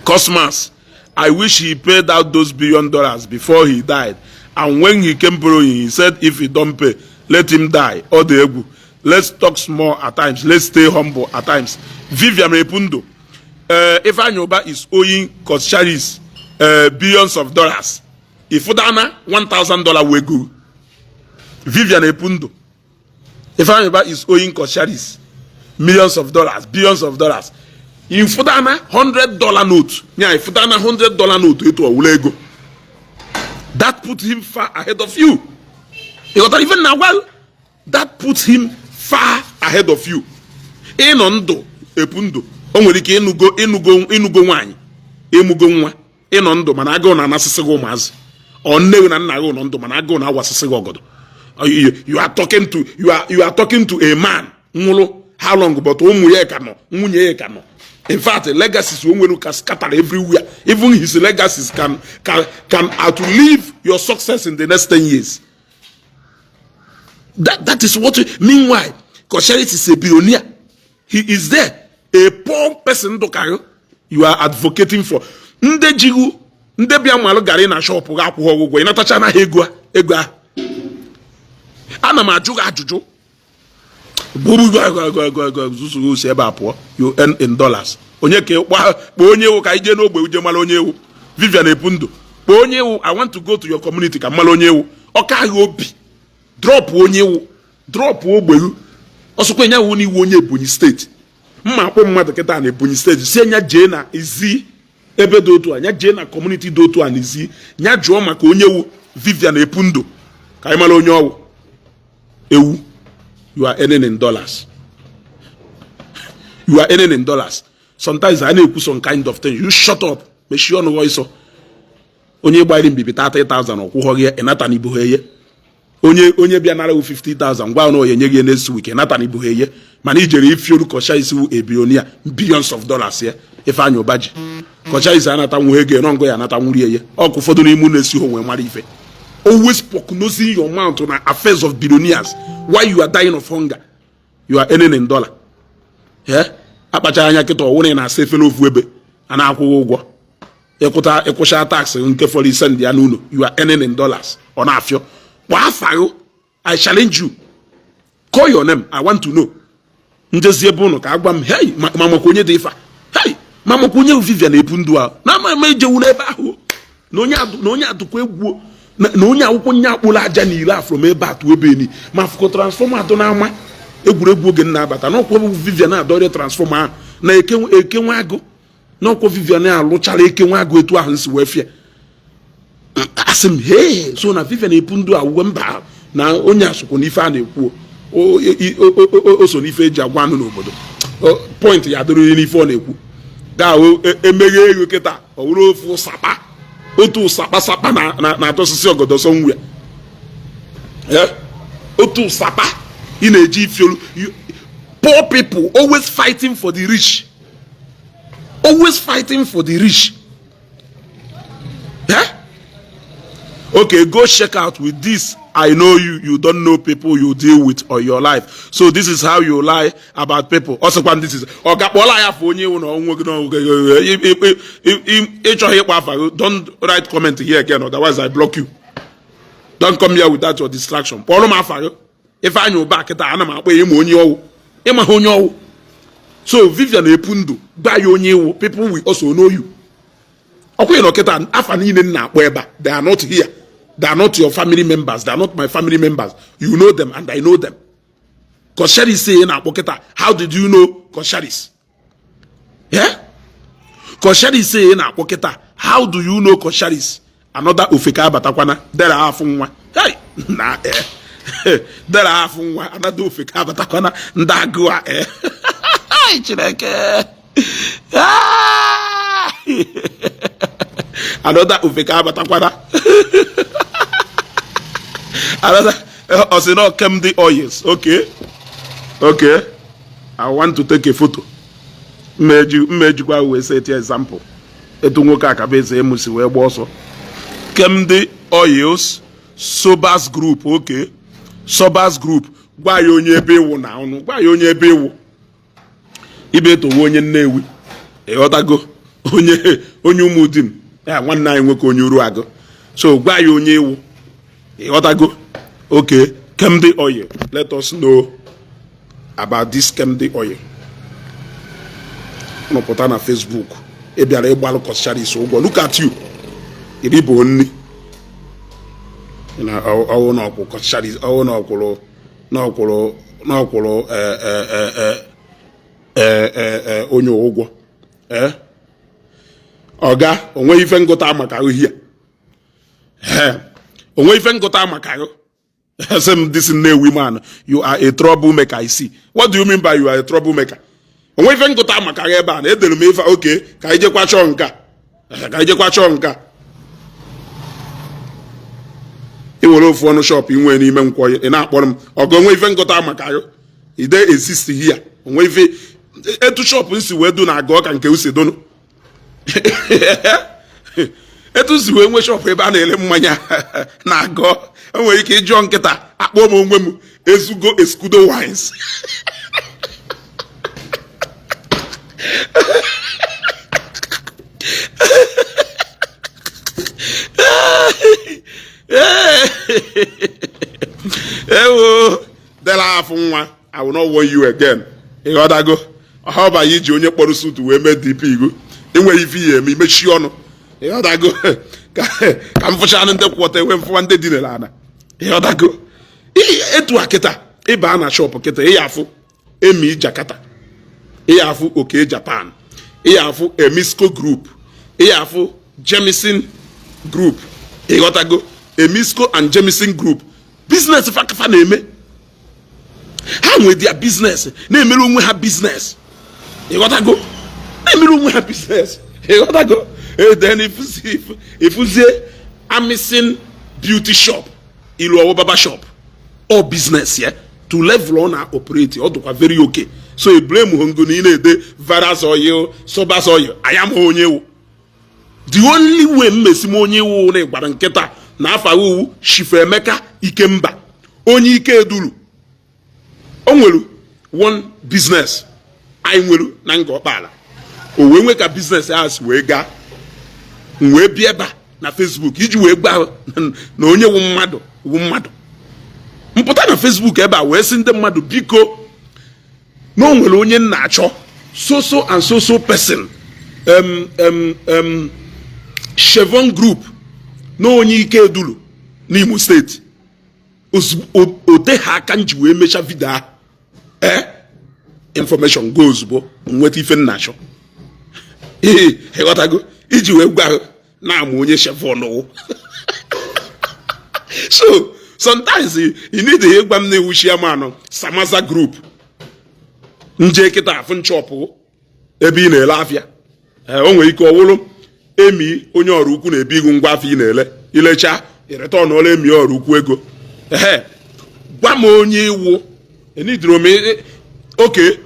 Cosmas, I wish he paid out those billion dollars before he died. And when he came borrowing, he said if he don't pay, let him die. Ọ dị egwu. Let's talk small at times. Let's stay humble at times. Vivian Epundo, Ifeanyi Uba is owing Coscharis billions of dollars. Ifudana $1,000 wey go. Vivian Epundo, Ifeanyi Uba is owing Coscharis millions of dollars, billions of dollars. Ifudana $100 note. Yeah, ifudana $100 note etu ọwụla ego. That put him far ahead of you. You got even now, well, that puts him far ahead of you. Ịnọ ndụ, epu ndụ, o nwere ike ịnụgo ịnụgo ịnụgo nwaanyị, ịmụgo nwa, ịnọ ndụ mana agụụ na-anasịsị gị ụmụazị. Ọ nne gị na nna gị nọ ndụ mana agụụ na-awasịsị gị ọgọdọ. You are talking to a man nwụrụ how long, but ụmụ ya ka nọ, nwunye ya ka nọ. In fact, legacies o nwere ka scatter everywhere. Even his legacies can outlive your success in the next 10 years. That is what. Meanwhile, Coscharis is a billionaire. He is there, a poor person dụka you are advocating for. Ndị jigu ndị bịa malụ garị na shop gị akwụghị ụgwọ, ịnatacha anaghị ego ego ahụ. Ana m ajụ gị ajụjụ. Gburu si ebe a pụọ. You earn in dollars. Onye ka kpọọ onye ewu ka anyị jee n'ogbe uje mara onye ewu. Vivian Epundo, kpọọ onye ewu. I want to go to your community ka mara onye ewu. Ọka agha obi, drop onye ewu, drop ogbewu. Ọsọkwa nya wụ n'iwu onye Ebonyi Steeti. Mma akpọ mmadụ kịta na Ebonyi Steeti, si nya jee na izi ebe dị otu a, nya jee na community dị otu a na izi, nya jụọ maka onye wu Vivian Epundo ka anyị mara onye ọwụ. Ewu, you are earning in dollars. You are earning in dollars. Sometimes a na-ekwu some kind of thing, you shut up, mechie ọnụ gị ọsọ. Onye gbara mbibi 30,000, ọkwụghọ gị, ịnata na ibu eye. Onye bịa nara 50,000, gwa na onye nye gị next week, ịnata na ibu eye. Mana ijere ifioru Coscharis a billionaire, billions of dollars ya Ifeanyi Uba ji. Coscharis anata nwu ego nọ ngo ya anata nwuri eye. Ọkụ ụfọdụ n'ime na-esi onwe mara ife. Always prognosing your mouth na affairs of billionaires while you are dying of hunger. You are earning in dollar. Yeah, akpacha anya kịta, ọwụrụ ị na-asa efere ofu ebe a na-akwụghị ụgwọ, ịkwụta ịkwụcha tax nke fọrọ ise ndị ya n'ụlọ. You are earning in dollars. Ọ na-afịọ. Kpọọ afa gị. I challenge you, call your name. I want to know. Njezi ebe ụnụ ka agwa m, hey, ma makwa onye dị ife, hey, ma makwa onye Vivian epu ndụ ahụ na ama ama ejewu n'ebe ahụ na onye adụkwa egwu na onye akwụkwọ nye akpụrụ aja na ile afro m ebe atụ ebe eni ma fụkọ transformer atọ n'ama egwuregwu oge m na-abata n'ọkwa Vivian adọrịa transformer ahụ na ekenwe agụ n'ọkwa Vivian alụchara ekenwe agụ etu ahụ nsi wee fịa. Asị m, hee, so na Vivian epu ndụ awụwe mba na onye asụkwu n'ife a na-ekwu o so n'ife eji agwa anụ n'obodo. Point ya dịrị n'ife ọ na-ekwu ga-ahụ emeghe ego kịta, ọ wụrụ ofu sapa, otu sapa sapa na-atọsịsị ọgọdọ somewhere. Otu sapa ị na-eji ifiolu. Poor people always fighting for the rich, always fighting for the rich. Yeah? Okay, go check out with this. I know you, you don't know people you deal with or your life. So this is how you lie about people. Also, this is Oga kpọla ya for onye na onwe gị na ịchọghị ịkpọ afa gị. Don't write comment here again, otherwise I block you. Don't come here without your distraction. Kpọrọ m afa gị. Ifeanyi Uba kịta ana m akpọ ya ịma onye ọwụ. Ịma ha onye ọwụ. So Vivian epu ndụ gba ya onye iwu. People will also know you. Ọkwa ị nọ kịta, afa niile m na-akpọ ebe a, they are not here. They are not your family members. They are not my family members. You know them and I know them. Coscharis say na-akpọ kịta, how did you know Coscharis? Yeah? Coscharis say na-akpọ kịta, how do you know Coscharis? Another ofeke abatakwana dere afụ nwa. Hey! Na dara afụ nwa another ofeke abatakwana ndị agụụ a. Chineke, another ofeke abatakwana, another ọ sị na Kemdi Oils. Okay, I want to take a photo. Mma ejikwa wee set example etu nwoke akaba eze emu si wee gba ọsọ. Kemdi Oils, Sobas Group. Okay, Sobas Group. Gwa ya onye ebe ịwụ na ọnụ, gwa ya onye ebe ịwụ. Ibe etowe onye Nnewi, ịghọtago, onye Ụmụdim ya, nwanne anyị nwoke onye Uruagụ. So gwa ya onye iwu, ịghọtago. Okay, Kemdi Oil, let us know about this Kemdi Oil. Nọpụta na Facebook, ị bịara ịgbalụ Coscharis ụgwọ. Look at you, iri bụ nni ọwụ na ọkwụ Coscharis, ọwụ na ọkwụrụ na ọkwụrụ na ọkwụrụ onye ụgwọ. Ọga onwe ife ngụta maka ahụhịa, onwe ife ngụta maka ahụ. Sị m, "This Nnewi man, you are a troublemaker." I see. What do you mean by you are a troublemaker? Onwe ife ngụta maka ahụ ebe a na edere m ife. Oke ka anyị jekwa chọọ nka, ka anyị jekwa chọọ nka. Ị were ofu ọnụ shop ị nwee n'ime nkwọ, ị na-akpọrọ m ọgụ. Onwe ife ngụta maka ahụ ide exist here. Onwe ife etu shop nsi wee du na aga ọka nke usi donu, etu si wee nwee shop ebe a na-ere mmanya na-agọ. Enwere ike ịjụọ nkịta akpọọ m onwe m Ezugo Escudo Wines. Ewo dela afụ nwa, I will not warn you again. Ịghọtago? Ọha ọbanye iji onye kpọrọ suit wee mee DP igu enweghị ife ihe eme, imechi ọnụ. Ịghọtago? Ka m fụchanụ ndị kwụ ọtọ, enwe mfụwa ndị dinere ana. Ịghọtago? Etu a kịta ịba na shop kịta, ịya afụ Emi Jakarta, ịya afụ Oke Japan, ịya afụ Emisco Group, ịya afụ Jemison Group. Ịghọtago? Emisco and Jemison Group, business fakafa na-eme. Ha nwe their business, na-emere onwe ha business. Ịghọtago? Na-emere onwe ha business. Ịghọtago? Then ifuzie Amison Beauty Shop, ilu ọwụ barber shop, all business ya to level ọ na operate, ọ dụkwa very okay. So e blame hongo na ị na-ede Varas Oil, Sobas Oil, anya m onye wụ. The only way mmesi m onye wụ na ịgbara nkịta na afa uwu Chief Emeka Ikemba, onye ike eduru. O nwere one business anyị nwere na nga ọkpala, o wee nwee ka business ahụ si wee gaa. M wee bịa ebe a na Facebook iji wee gba na onye wụ mmadụ wụ mmadụ. Mpụta na Facebook ebe a wee sị ndị mmadụ, biko, na o nwere onye m na-achọ, so so and so so person, Chevron Group, na onye ike eduru n'Imo steeti. O ha aka m ji wee mechaa video ahụ, ee, information go ozugbo, nweta ife m na-achọ. Ee, ịghọtago? Iji wee gwa na-amụ onye Chevron wụ. So sometimes you need ịgwa m na-ewu chairman Samaza Group, nje kịta afụ nchọpụ ebe ị na-ele afịa. O nwere ike ọwụrụ emi onye ọrụ ukwu na-ebi igu ngwa afịa ị na-ele, ilecha ịreta ọnụọla emi ọrụ ukwu ego. Ehe, gwa m onye iwu enidoro m. Oke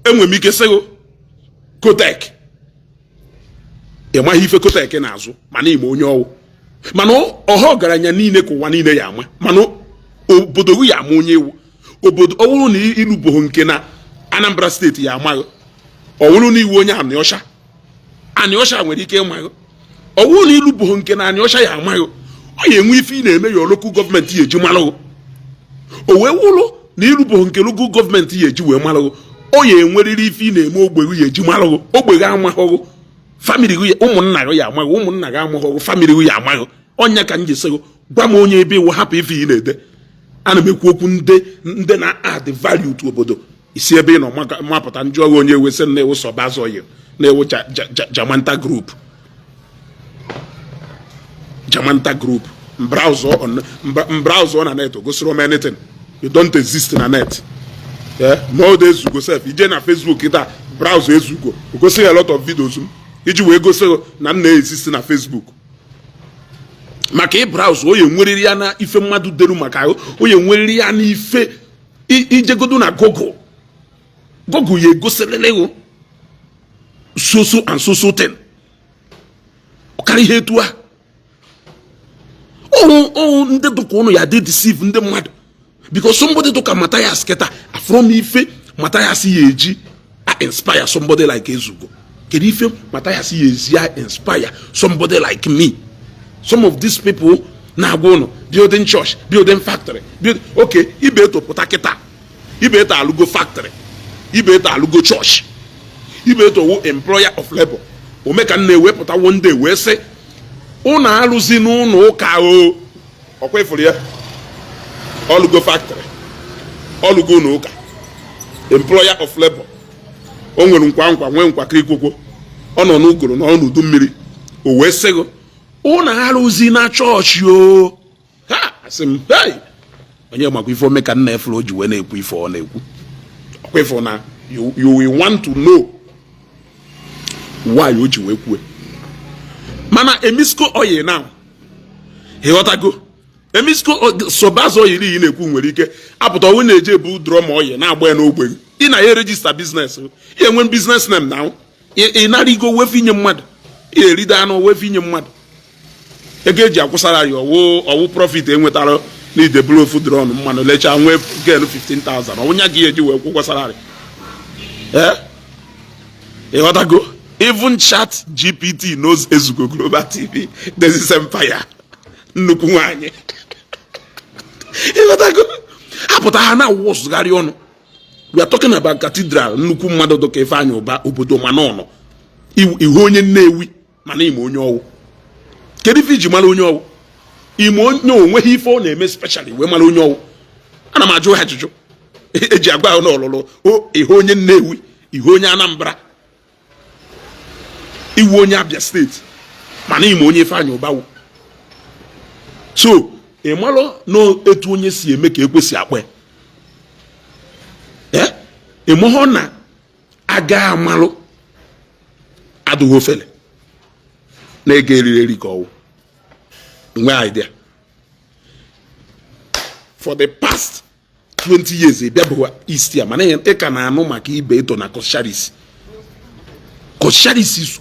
enwere m ike sịgụ Kotek, ị maghị ife Kotek na-azụ, mana ime onye ọwụ, mana ọha ọgaranya niile ka ụwa niile ya ama, mana obodo gị ya ama onye iwu. Obodo ọ bụrụ na ịlụbụghị nke na Anambra steeti ya amaghị, ọ bụrụ na iwu onye Anịọcha, Anịọcha nwere ike ịmaghị. Ọ bụrụ na ịlụbụghị nke na Anịọcha ya amaghị, ọ ya enwe ife ị na-eme ya local government ya eji marụghị. O wee wụrụ na ịlụbụghị nke local government ya eji wee marụghị, ọ ya enwerịrị ife ị na-eme ogbe gị ya eji marụghị. Ogbe gị amaghị, family gị, ụmụnna gị ya amaghị, ụmụnna gị amaghị, family gị ya amaghị. Ọnya ka m ji sịgụ, gwa m onye ebe iwu, hapụ ife ị na-ede. Ana m ekwu okwu ndị na-add value to obodo. Isi ebe ị nọ mapụta njụ ọghị onye ewesị na-ewu Sobas Oil, na-ewu Jamanta Group, Jamanta Group. M browse na net, gosiri m anything. You don't exist na net. Ma ọ dị Ezugo sef, ije na Facebook taa, browse Ezugo, o gosi a lot of videos m iji wee gosi na m na-exist na Facebook. Maka ị browse, onye nweriri ya na ife mmadụ deru, maka ahụ onye nweriri ya na ife ijegodo na Google, Google ya egosirịrị so so and so so thing. Ọkara ihe etu a ọhụ ndị dụka ụnụ ya dị deceive ndị mmadụ, because somebody dụka Matthias kịta afụrọ m ife Matthias ya eji a inspire somebody like Ezugo. Kedu ife Matthias ya ezi a inspire somebody like me? Some of these people na-agwa ụnụ building church, building factory, build. Okay, Ibeto pụta kịta, Ibeto alụgo factory, Ibeto alụgo church, Ibeto wu employer of labor. Omeka na-ewepụta one day wee sị ụnụ alụzi n'ụlọ ụka o. Ọkwa ịfụrụ ya, ọlụgo factory, ọlụgo ụlọ ụka, employer of labor. O nwere nkwa nkwa, nwee nkwakọ ikwokwo, ọ nọ n'ugoro na n'udu mmiri. O wee sị gị ụnụ arụzi na chọọchị o. Ha asị m, hey, onye makwa ife ome ka nna efere o ji wee na-ekwu ife ọ na-ekwu. Ọkwa ịfụ na you will want to know why o ji wee kwue. Mana Emisco Oil now, ịghọtago? Emisco Sobazo oil iyi na-ekwu nwere ike apụta ọnwụ na-eje ebu drum oil na-agba ya n'ogbe. Ị na ya register business, ị enwe business name na ị nara igo wefe inye mmadụ, ị eride anụ wefe inye mmadụ, ego eji akwụsara ya ọwụ ọwụ profit enwetara na ideburu ofu drum mmanụ lechaa nwee gain 15,000, ọwụnya gị eji wee kwụgwọ salary. Ee, ịghọtago? Even Chat GPT knows Ezugo Global TV, this is empire, nnukwu nwanyị. Ịghọtago? Apụta ha na awụsụgharị ọnụ. We are talking about cathedral. Nnukwu mmadụ dịka Ifeanyị Ụba, obodo mana ọnọ ihu onye Nnewi, mana ime onye ọwụ. Kedu ife iji mara onye ọwụ? Ime onye onweghị ife ọ na-eme specially wee mara onye ọwụ. Ana m ajụ ha ajụjụ eji agwa ahụ n'ọlụlụ. Ihe onye Nnewi, ihe onye Anambra, iwu onye Abia Steeti, mana ime onye Ifeanyị Ụba wụ. So ị malụ na etu onye si eme ka ekwesị akpọ ya. Ị mahụ na aga amalụ adụghị ofele na-ego eriri eri ka ọwụ nwee idea. For the past 20 years ị bịabụghị East ya, mana ị ka na-anụ maka Ibeto na Coscharis. Coscharis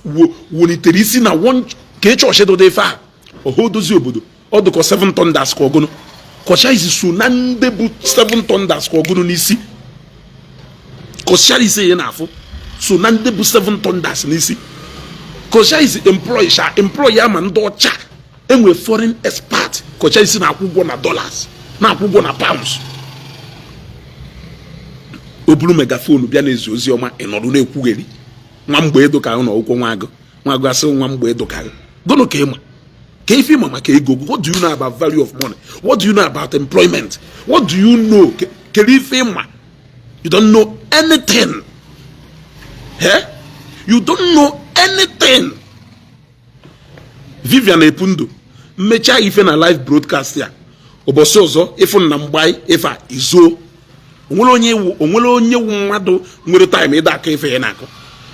welitere isi na one ka ị chọọchị dụdị ife a ọha odozi obodo. Ọ dụkọ Seven Thunders ka ọgụnụ. Coscharis so na ndị bụ Seven Thunders ka ọgụnụ n'isi. Coscharis ya na-afụ so na ndị bụ Seven Thunders n'isi. Coscharis employ sha employ ya ma ndị ọcha enwe foreign expert. Coscharis na-akwụ ụgwọ na dollars, na-akwụ ụgwọ na pounds. O buru megaphone bịa na-ezi ozi ọma, ị nọdụ na-ekwugheri nwa mgbe edo ka ahụ na ụkwụ nwa agụ nwa agụ asị nwa mgbe edo ka gụnụ ka ịma ka ife ịma maka ego. What do you know about value of money? What do you know about employment? What do you know? Kedu ife ịma? You don't know anything. Eh? You don't know anything. Vivian Epundu mmechaa ife na live broadcast ya ụbọchị ọzọ, ịfụ na mgbai ife a izuo. Onwere onye wu, onwere onye wu mmadụ nwere time ịda aka ife ya na-akụ.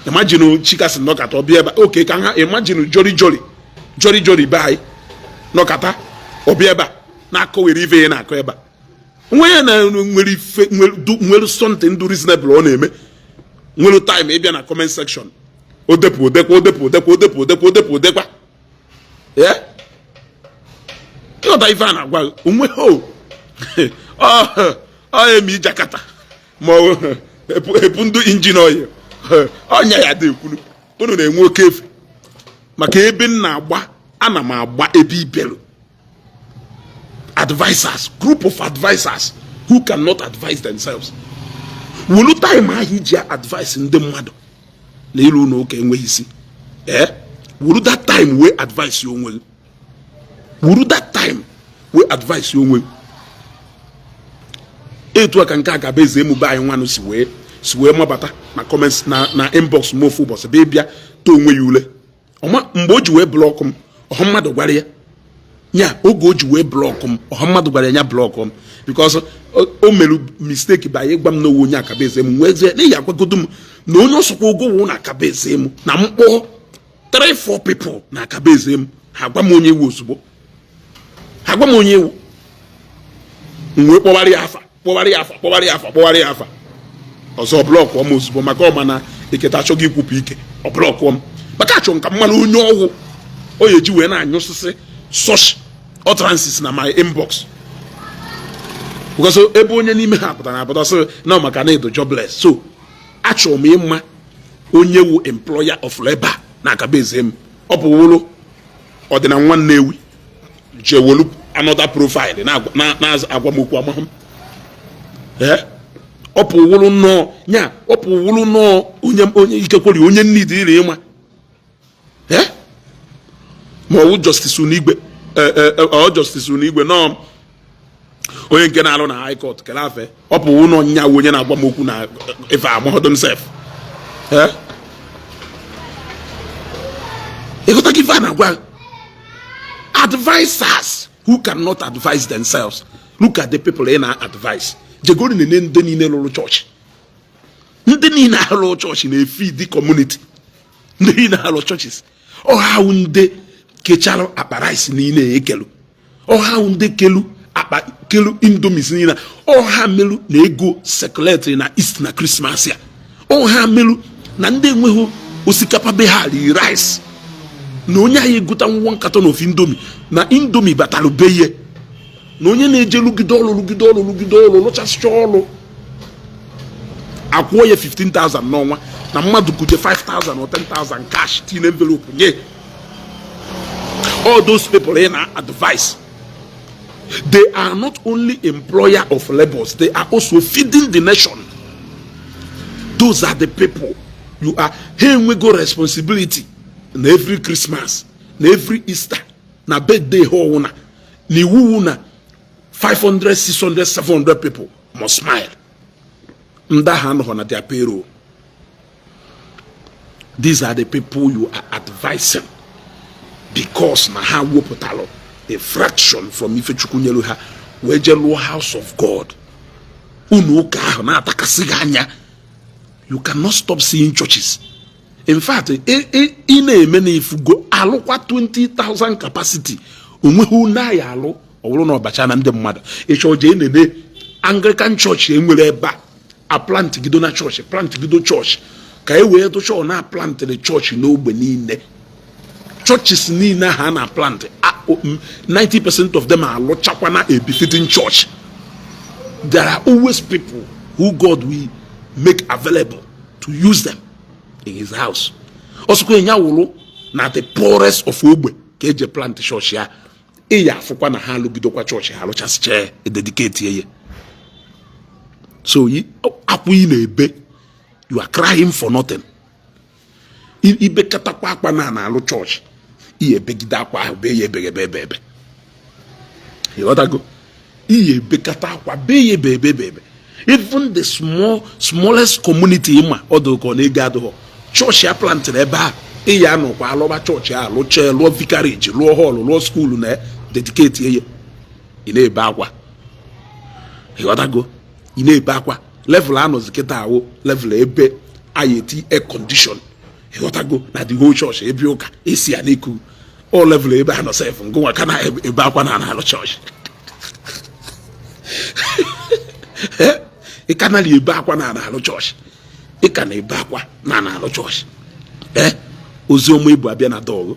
Imagine Chikasi nọkata ọbịa ebe a, oke ka ha imagine jori jori jori jori be anyị nọkata ọbịa ebe a na-akọwere ife ya na-akọ ebe a. Nwe ya na nwere ife nwere something dị reasonable ọ na-eme, nwere time ịbịa na comment section, o depụ odekwa, o depụ odekwa, o depụ odekwa, o depụ odekwa ya. Ịghọta ife a na-agwa gị? Onwe ho ọ emi ijakata ma ọ epu ndụ engine oil ọnya ya dị ekwuru. Unu na-enwe oke efe maka ebe m na-agba. Ana m agba ebe ibelu advisors, group of advisors who cannot advise themselves. Wolu time ahụ iji advice ndị mmadụ na ịlụ ụlọ ụka enweghị isi. Ee, wuru that time wee advice ya onwe gị. Wuru that time wee advice ya onwe gị. Etu a ka nke a ga-abụ eze emume anyị nwanụ si wee mabata na comments na inbox m ofu ụbọchị bụ ịbịa too onwe ya ule ọma. Mgbe o ji wee block m, ọha mmadụ gwara ya. Nya oge o ji wee block m, ọha mmadụ gwara ya nya block m because o mere mistake ba ịgwa m na onye akaba eze m wee zie n'ihi agwagodo m na onye ọsọkwa ogo wụ na akaba eze m na mkpọ 3 4 people na akaba eze m, ha gwa m onye ewu ozugbo, ha gwa m onye ewu. M wee kpọwara ya afa, kpọwara ya afa, kpọwara ya afa, kpọwara ya afa ọzọ, blockụọ m ozugbo, maka ọma na eketa achọghị ikwupụ ike. Ọ blockụọ m maka achọ nka mmanụ onye ọgwụ o ya eji wee na-anyụsịsị such utterances na my inbox, because ebe onye n'ime ha pụtara apụta sị na maka na edo jobless. So achọrọ m ịma onye wu employer of labor na akaba eze m. Ọ bụ wụlụ ọdịna nwa Nnewi jewolu another profile na-agwa m okwu amahụ m. Ọ bụ wụlụ nnọọ nya, ọ bụ wụlụ nnọọ onye ikekweri onye nnidi iri ịma ma ọ wụ Justice Unigwe, ọ Justice Unigwe nọọ onye nke na-alụ na high court kele afe. Ọ bụ ụlọ nya onye na-agwa m okwu na ife amaghọdụ m sef. Ịghọta gị ife a na-agwa advisers who cannot advise themselves? Look at the people ị na-advise. Jegori nene ndị niile lụrụ chọọchị, ndị niile alụ chọọchị na-efeed community. Ndị niile alụ churches, ọha ndị kechara akpa rice niile ekelu, ọha ndị kelu akpa kelu indomies niile, ọha melu na ego circulate na East na Christmas ya, ọha melu na ndị enweghị osikapa be ha ri rice, na onye anyị egota nwa nkatọ na ofu Indomie na Indomie batara be ihe, na onye na-eje lugide ọlụ, lugide ọlụ, lugide ọlụ, lụchasịcha ọlụ, akwụọ ya 15,000 n'ọnwa, na mmadụ kuje 5,000 or 10,000 cash tinye envelope nye. All those people ị na advice, they are not only employer of labors, they are also feeding the nation. Those are the people you are. Ha enwego responsibility na every Christmas, na every Easter, na birthday ha ọwụna, na iwu na 500, 600, 700 people must smile. Ndị ahụ anọghọ na their payroll. These are the people you are advising because na ha wepụtalụ a fraction from ife Chukwu nyelu ha wee jee lụọ house of God. Unu ụka ahụ na-atakasị gị anya. You cannot stop seeing churches. In fact, ị na-eme na ifugo alụkwa 20,000 capacity, onweghị unu anyị alụ. Ọ bụrụ na ọbacha na ndị mmadụ ịchọ jee nene Anglican Church enwere ebe a, aplantigido na chọọchị, plantigido chọọchị ka e wee dụcha. Ọ na-aplantịrị chọọchị n'ogbe niile. Churches niile ahụ a na-plant, 90% of them alụchakwana a befitting church. There are always people who God will make available to use them in his house. Ọsọkwa ya wụrụ na the poorest of ogbe ka eji plant chọọchị ya, ị ya afụkwa na ha alụgidokwa chọọchị ha, alụchasịcha, ededicate ya. So akwụ ị na-ebe, you are crying for nothing. Ibekatakwa akwa na na-alụ chọọchị, ihe ebegide akwa ahụ, bee ya ebegebe ebe ebe. Ịghọtago? Ihe ebekata akwa, bee ya ebe ebe ebe ebe. Even the small smallest community ịma ọdụ ka ọ na-ego adịghọ, chọọchị a plantịrị ebe a, ị ya anọkwa alụba chọọchị a, lụchaa, lụọ vicarage, lụọ hall, lụọ school, na dedicate ya. Ị na-ebe akwa. Ịghọtago? Ị na-ebe akwa. Level anọzi kịta ahụ, level ebe anyị eti air condition, ịghọtago, na the whole church ebe ụka esi ya n'eku ọ level ebe a nọ sef. Ngụnwa ka na-ebe akwa na alụ chọọchị, ị ka nara ebe akwa na alụ chọọchị, ị ka na-ebe akwa na alụ chọọchị. Ee, ozi ọma ebu abịa na dọgụ.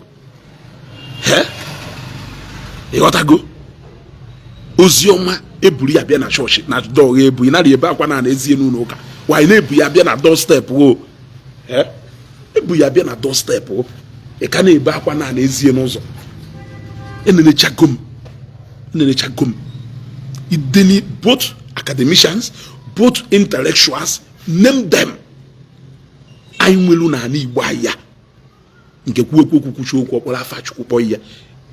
Ịghọtago? Ozi ọma eburu ya bịa na chọọchị na dọgụ ebu, ị nara ebe akwa na ezie n'ụlọ ụka. Wanyị na-ebu ya bịa na doorstep o, ebu ya bịa na doorstep o, ị ka na-ebe akwa na ezie n'ụzọ. Enenechago m, enenechago m ideni, both academicians, both intellectuals, name them. Anyị nwelu n'ala Igbo ahịa nke kwuo okwu, kwuchi okwu ọkpọrọ afa Chukwu kpọọ ya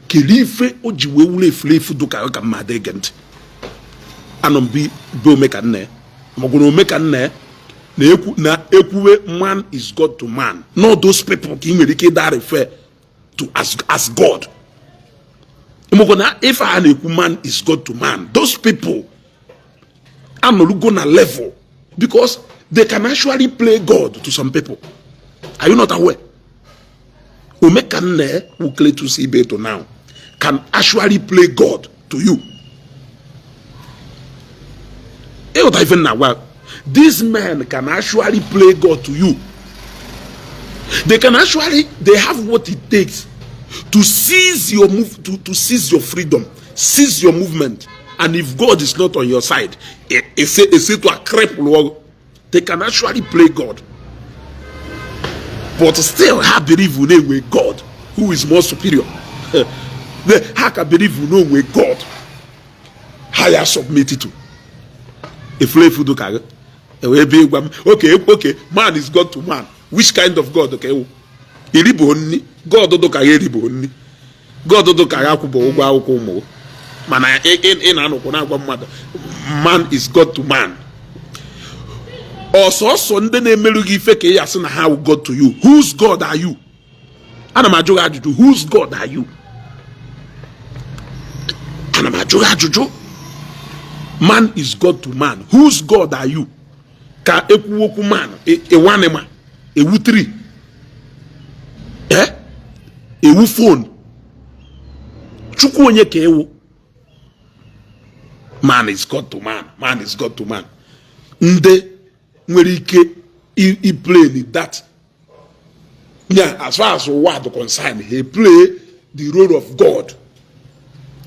kelee ife o ji wee wuru efulefu dụka ka mmadụ ege ntị. Anọ m be omeka nna ya, magwara omeka nna ya na ekwuwe man is God to man. Not those people ka ị nwere ike ịda refer to as God. Ịmụkwa na ife a na-ekwu, man is God to man, those people anọlugo na level because they can actually play God to some people. Are you not aware? Omekanne who Cletus Ibeto now can actually play God to you. Ịghọta ife na-agwa? These men can actually play God to you. They can actually, they have what it takes to seize your move, to seize your freedom, seize your movement. And if God is not on your side, ese to a cripple. They can actually play God, but still ha believe na enwe God who is more superior. Ha ka believe na onwe God ha ya submit to. Efulefu dị ka gị ewee ebe ịgwa m, okay, man is God to man. Which kind of God ka ewu iribo nni? God dị ka ya eribo nni. God dị ka ya akwụbọ ụgwọ akwụkwọ ụmụ, mana ị na-anọkwu na-agwa mmadụ man is God to man. Ọsọsọ ndị na-emerụ gị ife ka ị ya sị na ha wụ God to you. Whose God are you? Ana m ajụ gị ajụjụ. Whose God are you? Ana m ajụ gị ajụjụ. Man is God to man, whose God are you? Ka ekwu okwu man ewu anịma, ewu tree, eh, ewu phone. Chukwu onye ka ewu? Man is God to man, man is God to man. Ndị nwere ike i play that, yeah, as far as ụwa dị concerned, he play the role of God.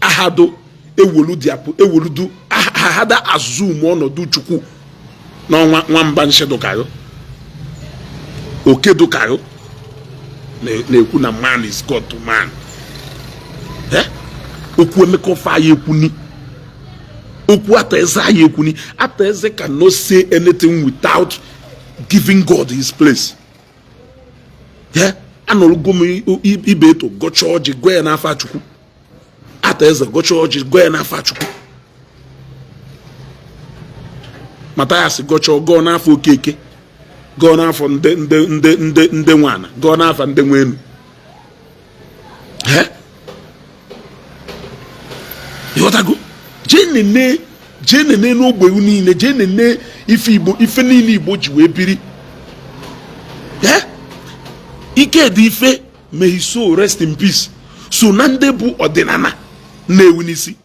Ahado ewelu diapụ ewelu ahada assume ọnọdụ Chukwu n'ọnwa. Nwamba nshi dụkarụ, oke dụkarụ na-ekwu na man is God to man. Eh? Okwu Emeka Ofe anyị ekwuni, okwu Ata Eze anyị ekwuni. Ata Eze cannot say anything without giving God his place. Yeah? Anọrọgo m ibe eto gọcha ọjị, gwa ya n'afa Chukwu. Ata Eze gọcha ọjị, gwa ya n'afa Chukwu. Mathias gọcha, gọọ n'afọ Okeke, gọọ n'afọ ndị ndị ndị ndị ndị nwana, gọọ n'afọ ndị nwe enu. Ịghọtago? Jee nene, jee nene n'ogbe niile, jee nene ife Igbo, ife niile Igbo ji wee biri. Ike dị ife, may his soul rest in peace, so na ndị bụ ọdịnala na-ewu n'isi.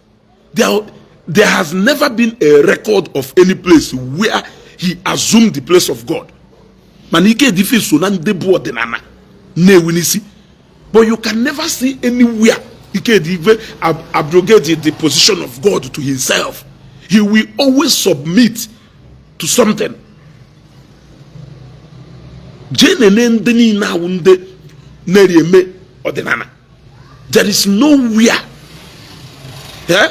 There has never been a record of any place where he assumed the place of God, mana ike dị ife so na ndị bụ ọdịnala na-ewu n'isi, but you can never see anywhere Ikedife abrogate the position of God to himself. He will always submit to something. Jee nene ndị niile awụ ndị na-eri eme ọdịnala. There is nowhere, eh?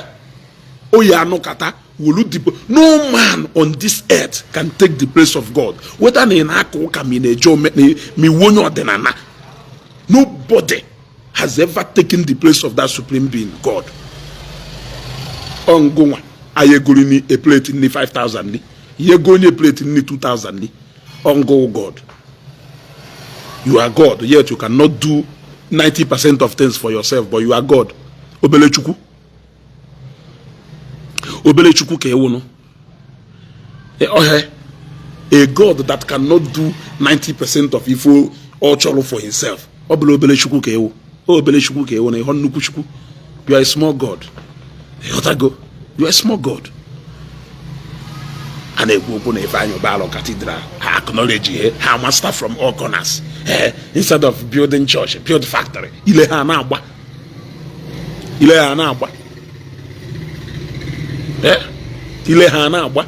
Oyi anụkata wolu dipo. No man on this earth can take the place of God, whether na ị na-aka ụka, ma ị na-eje ome, ma iwu onye ọdịnala. Nobody has ever taken the place of that supreme being, God. Ọngụnwa anyị egoro ni a plate nni 5000 ni ihe ego onye plate nni 2000 ni ọngụ God. You are God, yet you cannot do 90% of things for yourself, but you are God. Obele Chukwu, obele Chukwu ka ewunu ọhịa. A God that cannot do 90% of ife ọ chọrọ for himself, ọ bụla obele Chukwu ka ewu, obele Chukwu ka ewu na ịhọ nnukwu Chukwu. You are a small God. Ịghọtago? You are a small God. A na-ekwu okwu na Ifeanyi Ubah Cathedral, ha acknowledge ihe ha master from all corners. Eh, instead of building church, build factory. Ile ha na-agba, ile ha na-agba. Eh, ile ha na-agba.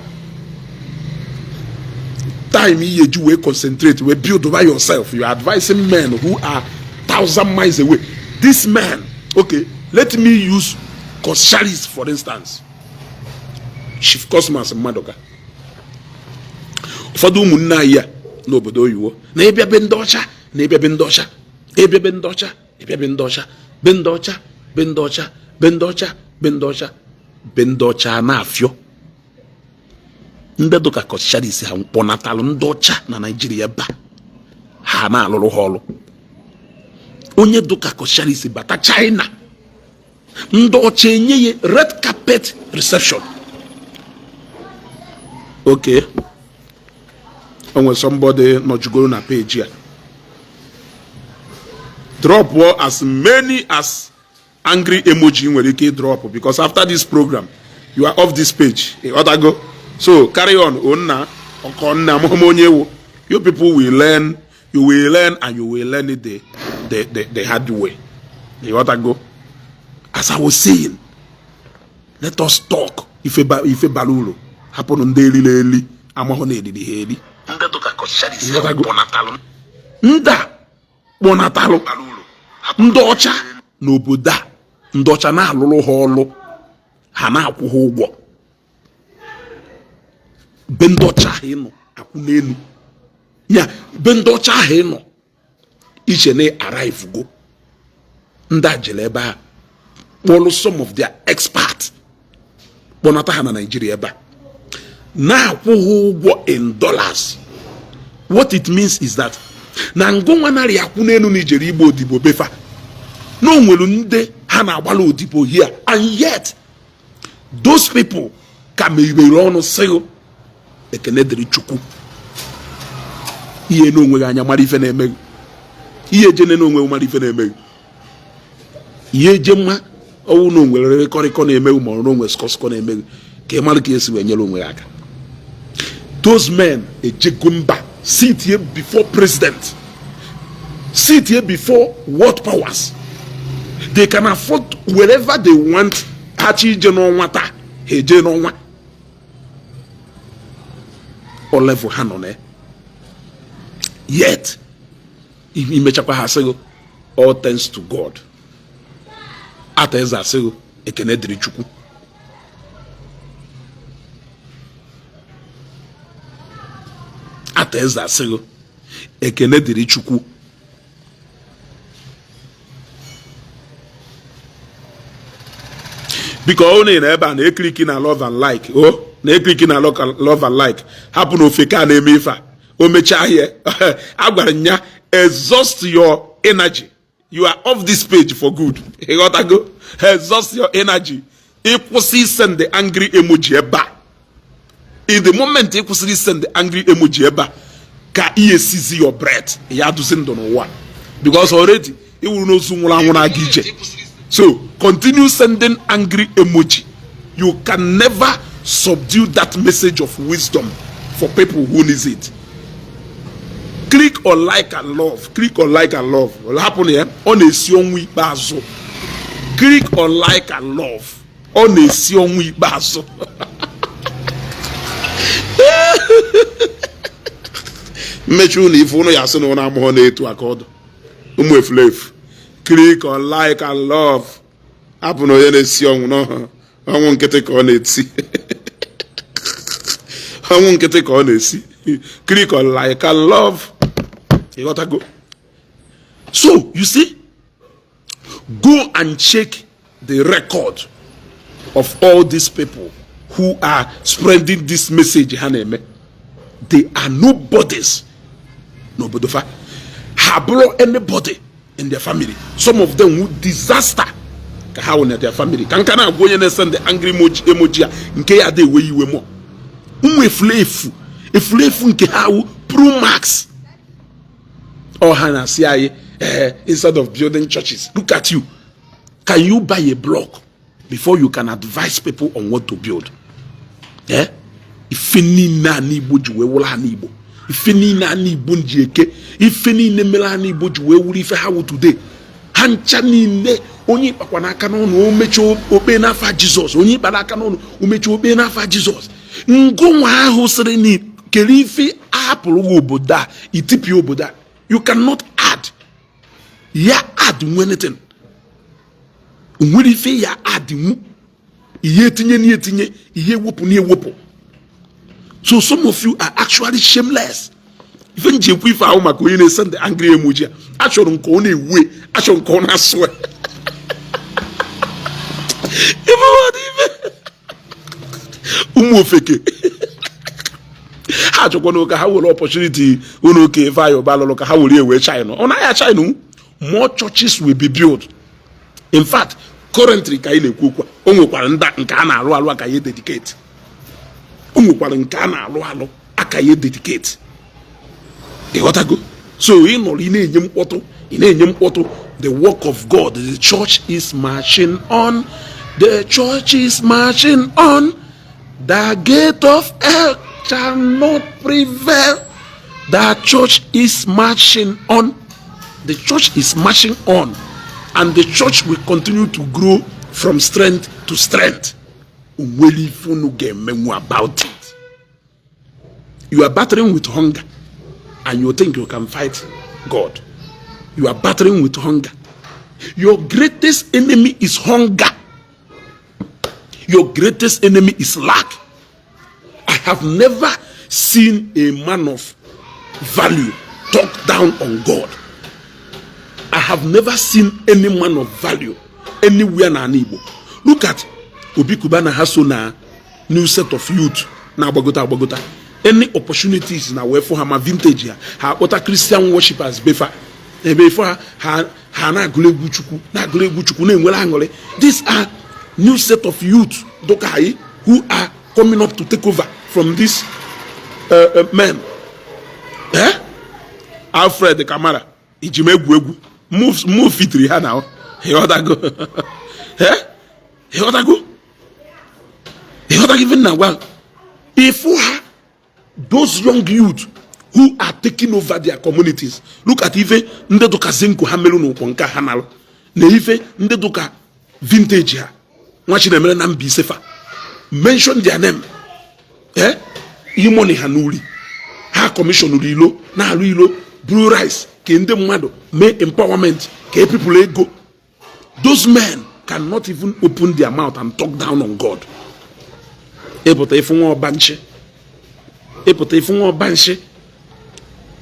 Time ihe ji wee concentrate, wee build by yourself, you are advising men who are thousand miles away. This man, okay, let me use Coscharis for instance. Chief Cosmas Maduka. Ụfọdụ ụmụnne anyị a n'obodo oyibo na ịbịa be ndị ọcha, na ịbịa be ndị ọcha, ịbịa be ndị ọcha, ịbịa be ndị ọcha, be ndị ọcha, be ndị ọcha, be ndị ọcha, be ndị ọcha, be ndị ọcha na-afịọ. Ndị dụka Coscharis ha kpọnatalụ ndị ọcha na Naijiria ba ha na-alụrụ ha ọrụ. Onye dụka Coscharis bata China, Ndị ọcha enye ya red carpet reception. Okay, o nwere somebody nọjugoro na page a. Drop as many as angry emoji nwere ike drop, because after this program you are off this page. Ịghọtago? So carry on. Onna ọkọnna amụma onye ewu, you people will learn. You will learn, and you will learn it the hard way. Ịghọtago? As I was saying, let us talk ife bara uru. Hapụnụ ndị eriri eri amahụ na eriri ha eri. Ndị a kpọnatalụ ndị ọcha n'obodo a, ndị ọcha na-alụrụ ha ọlụ, ha na-akwụ ha ụgwọ. Be ndị ọcha ahụ ịnọ akwụ n'elu ya, be ndị ọcha ahụ ịnọ iche na arrive go. Ndị a jere ebe a kpọrọ some of their experts, kpọnata ha na Nigeria ebe a, na-akwụ ha ụgwọ in dollars. What it means is that na ngụnwa narị akwụ n'elu na ijere igbo odibo befa na o nwere ndị ha na-agbala odibo here, and yet those people ka mebere ọnụ sịghị ekene dịrị Chukwu. Ihe n'onwe gị anya mara ife na-emeghị ihe ejene n'onwe gị mara ife na-emeghị ihe eje mma ọwụ na onwere rịkọrịkọ na-emeghị, ma ọ na onwe skọskọ na-emeghị, ka ị mara ka esi wee nyere onwe gị aka. Those men ejego mba, sit here before president, sit here before world powers. They can afford wherever they want. Ha chi ije n'ọnwa taa, ha eje n'ọnwa. O level ha nọ na yet imechakwa ha sịghị all thanks to God. Ata eze asịghị ekene dịrị Chukwu. Ata eze asịghị ekene dịrị Chukwu. Biko, ọ na ebe a na-eclick na love and like, o na-eclick na love and like. Hapụ na ofe ka na-eme ife a, o mechaa ihe a gwara ya, exhaust your energy, you are off this page for good. Ịghọtago? Exhaust your energy. Ịkwụsị send the angry emoji ebe a. In the moment ị kwụsịrị send the angry emoji ebe a, ka ihe sizi your breath ya duzi ndụ n'ụwa, because already iwuru n'ozu nwụrụ anwụ na-aga ije. So continue sending angry emoji. You can never subdue that message of wisdom for people who needs it. Click on like and love, click on like and love. Hapụ na ya, ọ na-esi ọnwụ ikpeazụ. Click on like and love, ọ na-esi ọnwụ ikpeazụ. Mmechi ụlọ ife ụnụ ya asị na ụnụ amụghọ na-etu aka ọdụ. Ụmụ efulefu, click on like and love. Hapụ na onye na-esi ọnwụ n'ọhụ ọnwụ nkịtị ka ọ na-eti, ọnwụ nkịtị ka ọ na-esi. Click on like and love. Ịghọtago? So you see, go and check the record of all these people who are spreading this message ha na-eme. They are nobodies n'obodo fa. Ha bụrụ anybody in their family. Some of them wụ disaster ka ha wụ na their family. Ka nka na-agwa onye na-ese the angry emoji a, nke ya ada ewe iwe mọ. Ụmụ efulefu efulefu nke ha wụ pro max. Ọ ha na-asị anyị, instead of building churches. Look at you. Can you buy a block before you can advise people on what to build? Ife niile a n'Igbo ji wee wụrụ ha n'Igbo, ife niile a n'Igbo ji eke, ife niile mere ha n'Igbo ji wee wuru ife ha wụ today, ha ncha niile, onye ịkpakwa n'aka n'ọnụ o mechaa okpe n'afa Jizọs, onye ịkpa n'aka n'ọnụ o mechaa okpe n'afa Jizọs. Ngụnwa ahụ sịrị na kere ife ahapụrụ gị obodo a, itipịa obodo a. You cannot add ya, add nwe anything. Nwere ife ya add nwu ihe etinye na etinye, ihe ewepụ na ewepụ. So some of you are actually shameless. Ife nji ekwu ife ahụ maka onye na-ese ndị angry emoji a, achọrọ nke ọ na-ewe, achọrọ nke ọ na-asụ. Ife ụmụ ofeke ha achọkwana ka ha were opportunity unu oke ife ayọba alụlụ ka ha were ewe China. Ọ naghị China, more churches will be built. In fact, Currently ka anyị na-ekwu okwu, o nwekwara ndị nke a na-alụ alụ aka ya dedicate. O nwekwara nke a na-alụ alụ aka ya dedicate. Ịghọtago? So ị nọrọ, ị na-enye mkpọtụ, ị na-enye mkpọtụ. The work of God, the church is marching on. The church is marching on. The gate of hell shall not prevail. The church is marching on. The church is marching on, and the church will continue to grow from strength to strength. Onwere ife unu ga-emenwu about it? You are battling with hunger and you think you can fight God. You are battling with hunger. Your greatest enemy is hunger. Your greatest enemy is lack. I have never seen a man of value talk down on God. I have never seen any man of value anywhere na Igbo. Look at Obi Cubana. Ha so na new set of youth na-agbagota agbagota. Any opportunities na wee fụ ha, ma vintage ha, ha akpọta Christian worshipers befa ebe ifo ha, ha na-agụrụ egwu Chukwu, na-agụrụ egwu Chukwu, na-enwere aṅụrị. These are new set of youth dụka anyị who are coming up to take over from this men. Eh? Alfred Kamara ijim egwu egwu move fitiri ha na. Ịghọtago? Eh? Ịghọtago? Ịghọtago ife na gwa ifu ha? Those young youth who are taking over their communities. Look at ife ndị dụka Zinko ha merụ n'ụkwụ nke ha nalụ, na ife ndị dụka vintage ha, nwa Chinemere na Mbaise fa, mention their name. Eh, E-Money ha n'Uri, ha commissionụrụ ilo, na-alụ ilo, buru rice ka ndị mmadụ mee empowerment, ka people ego. Those men cannot even open their mouth and talk down on God. Ịpụta ịfụ nwa ọba nchi, ịpụta ịfụ nwa ọba nchi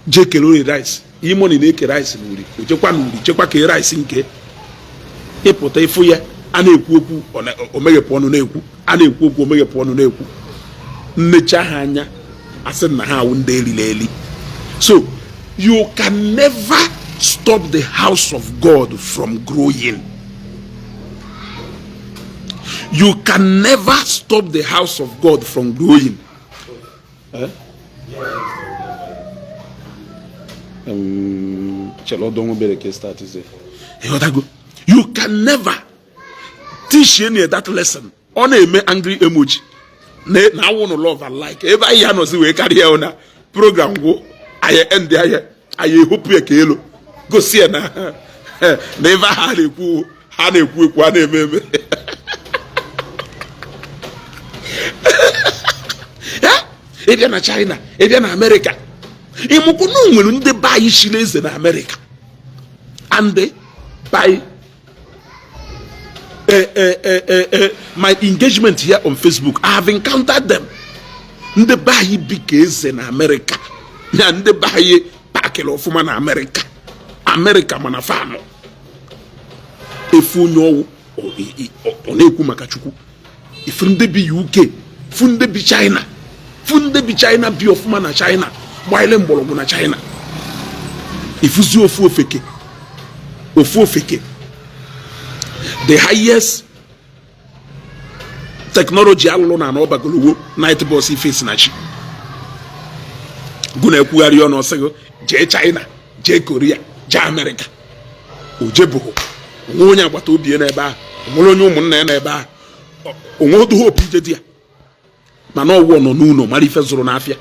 jee kere ori rice. E-Money na-eke rice n'Uri, o jekwa n'Uri chekwa kee rice nke. Ịpụta ịfụ ya, a na-ekwu okwu, o meghepụ ọnụ na-ekwu. A na-ekwu okwu, o meghepụ ọnụ na-ekwu. Nnecha ha anya, asị na ha awụ ndị eriri eli. So you can never stop the house of God from growing. You can never stop the house of God from growing. Eh? Chere ọdọ nwa obere ka start ize. Ịghọtago? You can never teach any that lesson. Ọ na-eme angry emoji na awụ love and like. Ebe anyị ya nọzi wee karịa na program gwụ, anyị end anyị, anyị ehopụ ya ka elu gosi ya na ebe ha na-ekwu, ha na-ekwu ekwu, ha na-eme eme. Ịbịa na China, ịbịa na Amerịka, ịmụkwụ na o nwere ndị be anyị chiri eze na Amerịka. And by my engagement here on Facebook, I have encountered them. Ndị be anyị bi ka eze na Amerịka, na ndị be anyị pakịrị ọfụma na Amerịka. Amerịka mana fanụ efu onye ọwụ ọ na-ekwu maka Chukwu. Ifu ndị bi UK, fu ndị bi China, fu ndị bi China bi ọfụma na China, gbanyere mgbọrọgwụ na China. Ifuzi ofu ofeke, ofu ofeke, the highest technology alụrụ na ọbagolowo night bus ife na chi gụ na-ekwugharị ọnụ ọsịgụ jee China, jee Korea, jee Amerịka. O jebụghị onwe onye agbata obi ya n'ebe ahụ, onwere onye ụmụnna ya n'ebe ahụ, onwe odu hope ije di ya, mana ọwụ nọ n'ụlọ mara ife zụrụ n'afịa.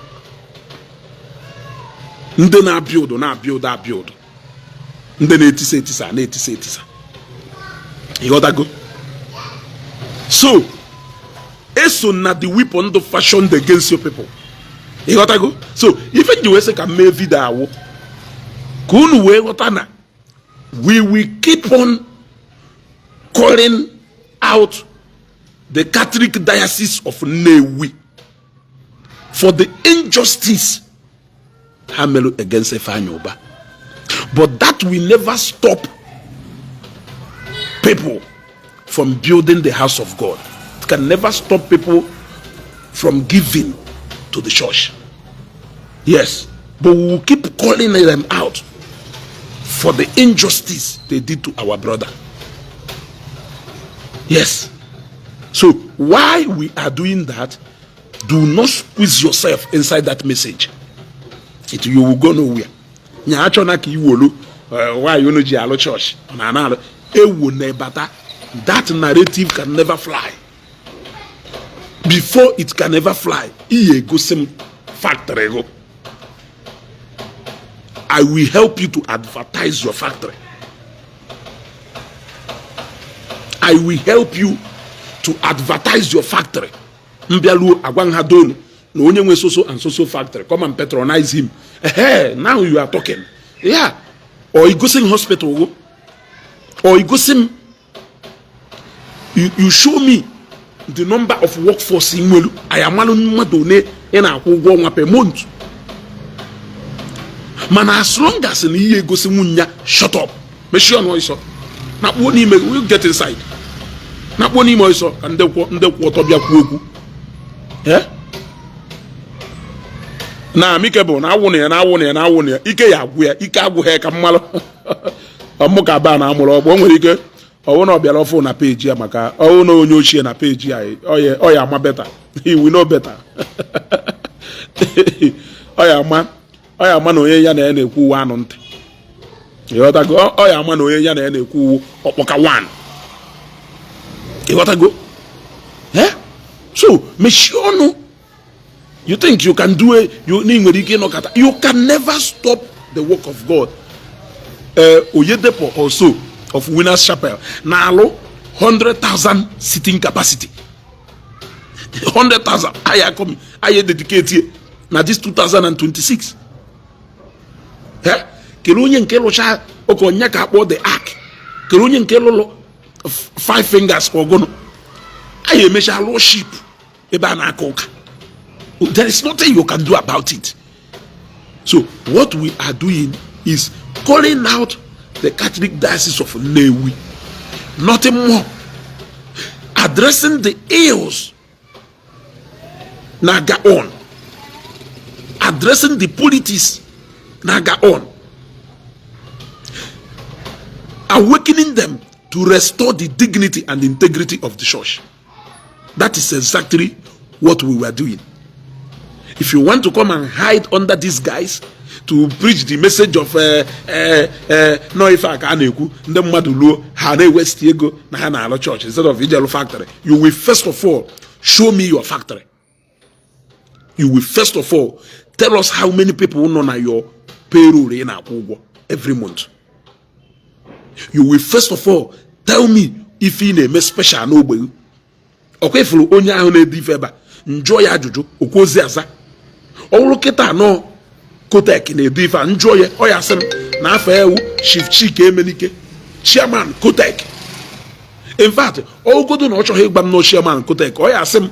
Ndị na-abịa ụdụ na-abịa ụdụ abịa ụdụ, ndị na-etisa etisa na-etisa etisa. Ịghọtago? So eso na the weapon dị fashioned against your people. Ịghọtago? So ife nji wee sị ka m mee video awụ ka unu wee ghọta na we will keep on calling out the Catholic Diocese of Nnewi for the injustice ha mere against Ifeanyi Uba, but that will never stop people from building the house of God. It can never stop people from giving to the church. Yes, but we will keep calling them out for the injustice they did to our brother. Yes, so why we are doing that, do not squeeze yourself inside that message. It you will go nowhere. Nya achọna ka iwolu nwaanyị unu ji alụ chọọchị ọ na-ana alụ ewu na ebata. That narrative can never fly. Before it can ever fly, ihe egosi m factory go. I will help you to advertise your factory. I will help you to advertise your factory. Mbịaluo agwa nha donu na onye nwe soso and soso factory, come and patronize him. Hey, now you are talking. Yeah, or igosi m hospital go, or igosi m, you show me the number of workforce ị nwelu, anyị amalụ mmadụ one ị na-akwụ ụgwọ ọnwa per month. Mana as long as na ihe egosi nwunye ya, shut up, mechie ọnụ ọsọ na kpuo n'ime. We get inside na kpuo n'ime ọsọ ka ndị kwụ ọtọ bịa kwuo okwu. Na amikebụl na awụ na ya, na awụ na ya, na awụ na ya, ike ya agwụ ya, ike agwụ ha ka mmalụ ọmụ ka ba na amụrụ ọgbọ. O nwere ike ọwụ na ọ bịara ọfụ na peji ya, maka ọwụ na onye ochie na peji ya, ọ ya ama better. He will know better. Ọ ya ama, ọ ya ama na onye ya na ya na-ekwu uwe anụ ntị. Ịghọtago? Ọ ya ama na onye ya na ya na-ekwu uwe ọkpọka one. Ịghọtago? So mechie ọnụ. You think you can do it? You na nwere ike ịnọkọta, you can never stop the work of God. Oyedepo also of Winners Chapel na-alụ 100,000 sitting capacity, 100,000. Anyị akọmi anyị dedicate na this 2026. Kere onye nke lụcha okenye ka akpọ the ark, kere onye nke lụlụ five fingers ka ọgụnụ. Anyị emecha lụọ ship ebe a na-aka ụka. There is nothing you can do about it. So what we are doing is calling out the Catholic Diocese of Nnewi, nothing more, addressing the ills na-aga on, addressing the politics na-aga on, awakening them to restore the dignity and integrity of the church. That is exactly what we were doing. If you want to come and hide under these guys to preach the message of no, ife a ka a na-ekwu, ndị mmadụ luo ha na-ewesti ego na ha na-alụ church instead of ije factory, you will first of all show me your factory. You will first of all tell us how many people nọ na your payroll ị na-akwụ ụgwọ every month. You will first of all tell me ife ị na-eme special n'ogbe gị. Ọkwa ifuru onye ahụ na-ede ife ebe a, njụọ ya ajụjụ, okwu ozi aza. Ọ bụrụ kịta anọ kotek na-ede ife a, njụọ ya, ọ ya sị m na afọ ewu Chief Chike Emenike, chairman Kotek. In fact, ọgụgodo na ọ chọghị ịgba m na chairman Kotek, ọ ya sị m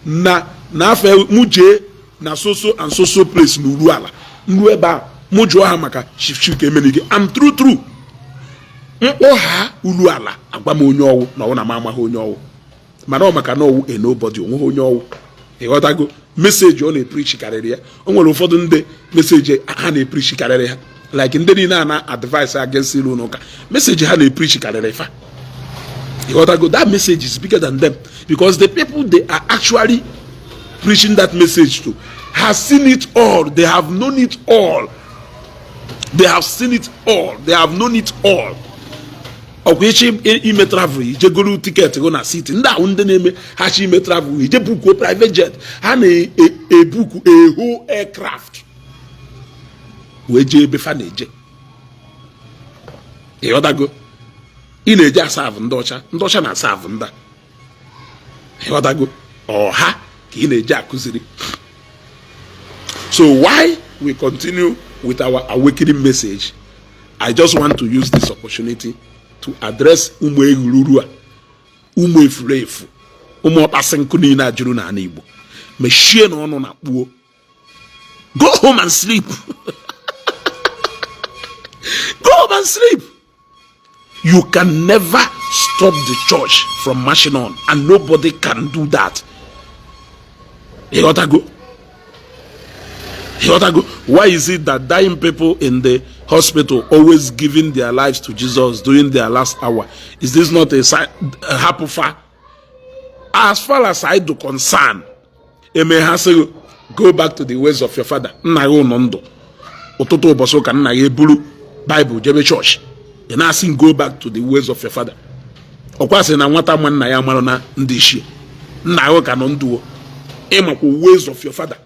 na afọ ewu mụ jee na soso and soso place na uru ala nru ebe a, mụ jụọ ha maka Chief Chike Emenike. And true true, mkpọ ha uru ala agwa m onye ọwụ na ọwụ na m amaghị onye ọwụ, mana ọ maka na ọwụ a nobody, onweghị onye ọwụ. Ịghọtago? Message ọ na-epreach karịrị ya. O nwere ụfọdụ ndị message ha na-epreach karịrị ha, like ndị niile a na advice against ilu n'ụka, message ha na-epreach karịrị fa. Ịghọtago? That message is bigger than them because the people they are actually preaching that message to have seen it all. They have known it all. They have seen it all, they have known it all. Ọkwa ịchọ ime travel, ijegoro ticket go na city. Ndị ahụ ndị na-eme ha chọ ime travel, ije bookuo private jet, ha na-ebook a whole aircraft wee jee ebe fa na-eje. Ịghọtago? Ị na-eje aserve ndị ọcha, ndị ọcha na-aserve ndị a. Ịghọtago? Ọha ka ị na-eje akụziri. So why we continue with our awakening message, I just want to use this opportunity to address ụmụ ehururu a, ụmụ efuru efu, ụmụ ọkpasị nkụ niile a juru n'ala Igbo. Mechie na ọnụ na kpuo. Go home and sleep. Go home and sleep. You can never stop the church from marching on, and nobody can do that. Ịghọtago? Ịghọtago? Why is it that dying people in the Hospital always giving their lives to Jesus during their last hour. Is this not a sign? Hapụfa. As far as I do concern, eme ha sị go back to the ways of your father. Nna gị nọ ndụ, ụtụtụ ụbọchị ụka nna gị eburu Bible jebe chọọchị, ị na-asị go back to the ways of your father. Ọkwa sị na nwata ma nna ya mara na ndị ichie. Nna gị ka nọ ndụ, ịmakwa ways of your father,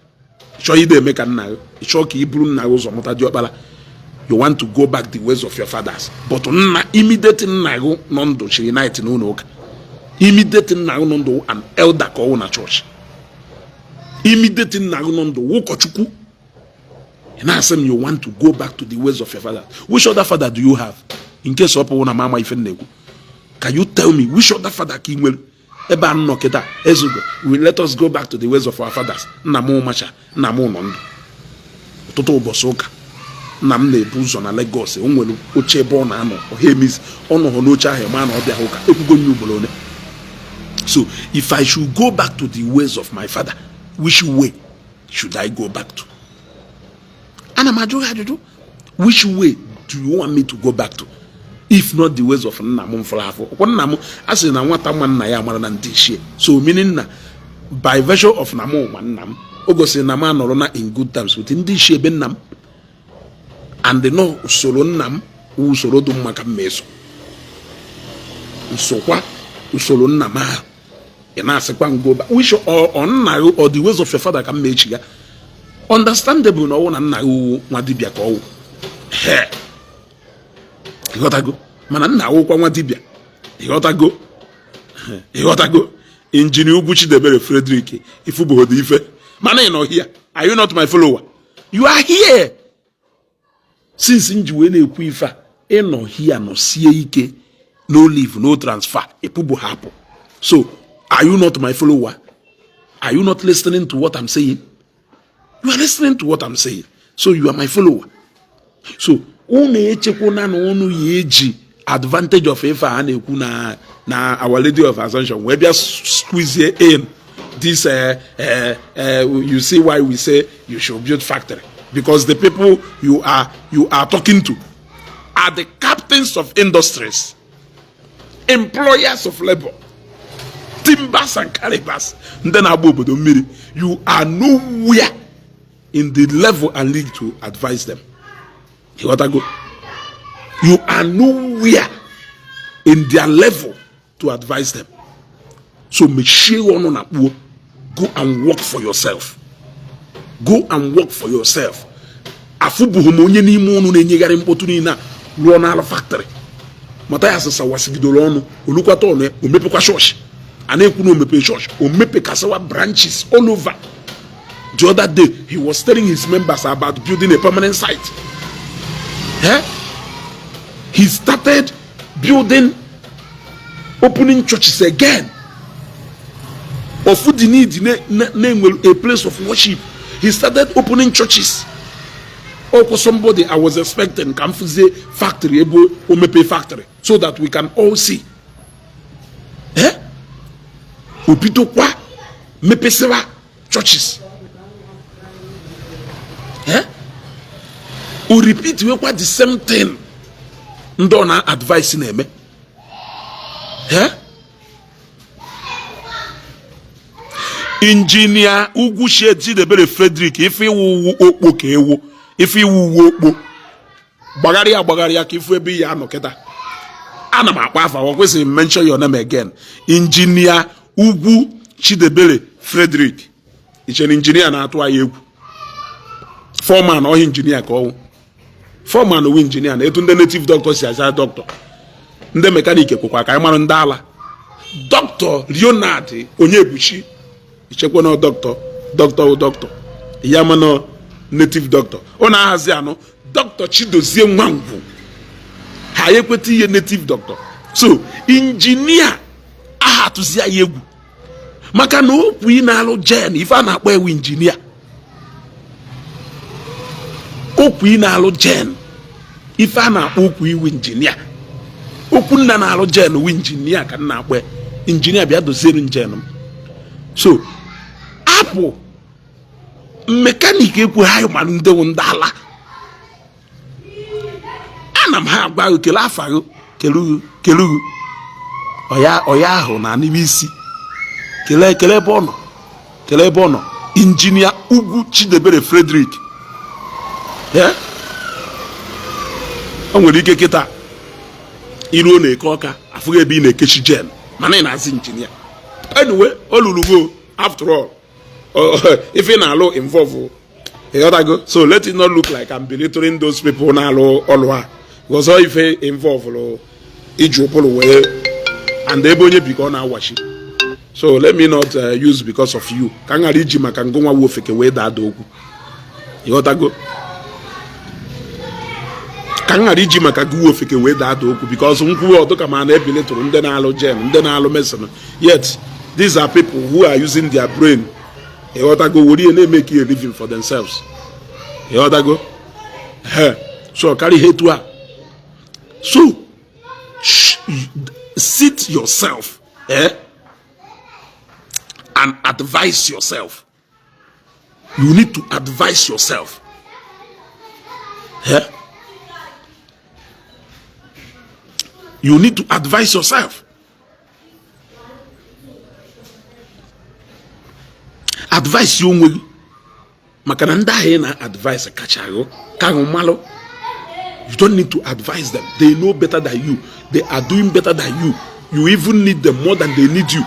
chọọ ide eme ka nna gị, chọọ ka i buru nna gị ụzọ mụta diọkpara. You want to go back the ways of your fathers, but nna immediate nna gị nọ ndụ chiri knight n'ụlọ ụka. Immediate nna gị nọ ndụ, an elder ka ọwụ na chọọchị. Immediate nna gị nọ ndụ, ụkọchukwu. Ị na-asị m you want to go back to the ways of your father. Which other father do you have? In case ọ pụrụ na m ama ife na-ekwu, can you tell me which other father ka ị nwere ebe a nọ kịta? Ezugo, we let us go back to the ways of our fathers. Nna m macha, nna m nọ ndụ, ụtụtụ ụbọchị ụka nna m na-ebu ụzọ na Lagos. O nwere oche ebe ọ na-anọ, ọha emezi ọ nọghọ n'oche ahụ ma na ọ bịaghị ụka. Ekwugo nye ugboro ole. So if I should go back to the ways of my father, which way should I go back to? Ana m ajụ gị ajụjụ. Which way do you want me to go back to, if not the ways of nna m mfụrụ afọ? Ọkwa nna m a sị na nwata nwa nna ya mara na ndị ichie. So meaning na by virtue of na mụ ma nna m, o gosiri na m anọrọ na in good terms with ndị ichie ebe nna m, and no usoro nna m wụ usoro dị mma ka m ma eso nsokwa usoro nna m ahụ. Ị na-asịkwa m go back, which ọ nna gị or the ways of your father ka m ma echi ya? Understandable na ọwụ na nna gị wụ nwa dibịa ka ọwụ he, ịghọtago? Mana nna awụkwa nwa dibịa, ịghọtago? Ịghọtago? Injinia Ugwu Chidebere Frederick ifubuhodo ife, mana ị nọ here. Are you not my follower? You are here since m ji wee na-ekwu ife a. Ị nọ here, nọ sie ike, no leave, no transfer, ịpụbụ hapụ. So are you not my follower? Are you not listening to what I'm saying? You are listening to what I'm saying, so you are my follower. So unu echekwana na unu ya eji advantage of ife a na-ekwu na Our Lady of Assumption wee bịa squeeze in this. You see why we say you should build factory? Because the people you are talking to are the captains of industries, employers of labor, timbers and calibers, ndị na-agba obodo mmiri. You are nowhere in the level and league to advise them. Ịghọtago? You are nowhere in their level to advise them. So mechie ọnụ na kpuo. Go and work for yourself. Go and work for yourself. Afụbụghị m onye n'ime ụnụ na-enyegharị mkpọtụ niile a rụọ n'ala factory. Mathias sawasigidoro ọnụ olukwata ọnụ ya, o mepekwa chọọchị. A na-ekwu na o mepe chọọchị, o mepekasịwa branches all over. The other day he was telling his members about building a permanent site. Eh? He started building, opening churches again of the need na-enwere a place of worship. He started opening churches. Ọkwa somebody I was expecting ka m fụzie factory ebe o mepe factory so that we can all see. Eh? O bidokwa mepesịwa churches. Eh? O repeat wekwa the same thing ndị ọ na-advice na-eme. Eh? Injinia Ugwu Chidebere Frederick, ife iwu okpo ka ewu, ife iwu uwe okpo, gbagharịa agbagharịa ka ifu ebe ya anọ kịta. Ana m akpọ afa, ọ kwesịrị mention your name again. Injinia Ugwu Chidebere Frederick, ichere injinia na-atụ anyị egwu? Foreman ọhịa injinia ka ọnwụ foreman owu injinia na etu ndị native doctor si aza doctor, ndị mechanic kwekwa ka anyị mara ndị ala. Dr. Leonard Onyebuchi, ichekwa na dọkịta, dọkịta, dọkịta ya, mana native doctor ọ na-ahazi anụ. Dr. Chidozie Nwangwu, ha ekweta ihe native doctor. So injinia aha atụzi ya egwu maka na okwu ị na-alụ gen, ife a na-akpọ ewu injinia, okwu ị na-alụ gen, ife a na-akpọ okwu iwu injinia, okwu nna na-alụ gen wu injinia ka m na-akpọ injinia. Bịa doziere njen m. So apụ mechanic ekwu ha ma ndị ndị ala. Ana m ha agwa gị kele afa gị, kelugu kelugu ọya ọya ahụ na n'ime isi, kele kele ebe ọ nọ, kele ebe ọ nọ. Injinia Ugwu Chidebere Frederick, o nwere ike kịta iruo na Eke Ọka afụghị ebe ị na-ekechi gen, mana ị na-azị injinia. Anyway, o luru go. After all, ife ị na-alụ involve, ịghọtago? So let it not look like I'm belittling those people na-alụ ọlụ ha, because ife involve iji ụbụrụ wee and ebe onye bi ka ọ na-awachi. So let me not use because of you, ka m ghara iji maka ngụnwa wu ofeke wee daa ada okwu, ịghọtago? Ka m ghara iji maka gị ofeke wee daa ada okwu, because nkwuwe ọdụ ka ma na-ebilitụrụ ndị na-alụ gen, ndị na-alụ medicine. Yet these are people who are using their brain, ịghọtago, were ihe na-emeke a living for themselves, ịghọtago? He so karịa ihe etu a. So sit yourself, eh, and advise yourself. You need to advise yourself, eh? You need to advise yourself. Advice ya onwe gị, maka na ndị ahụ ị na-advise kacha ahụ ka ahụ malụ. You don't need to advise them. They know better than you. They are doing better than you. You even need them more than they need you.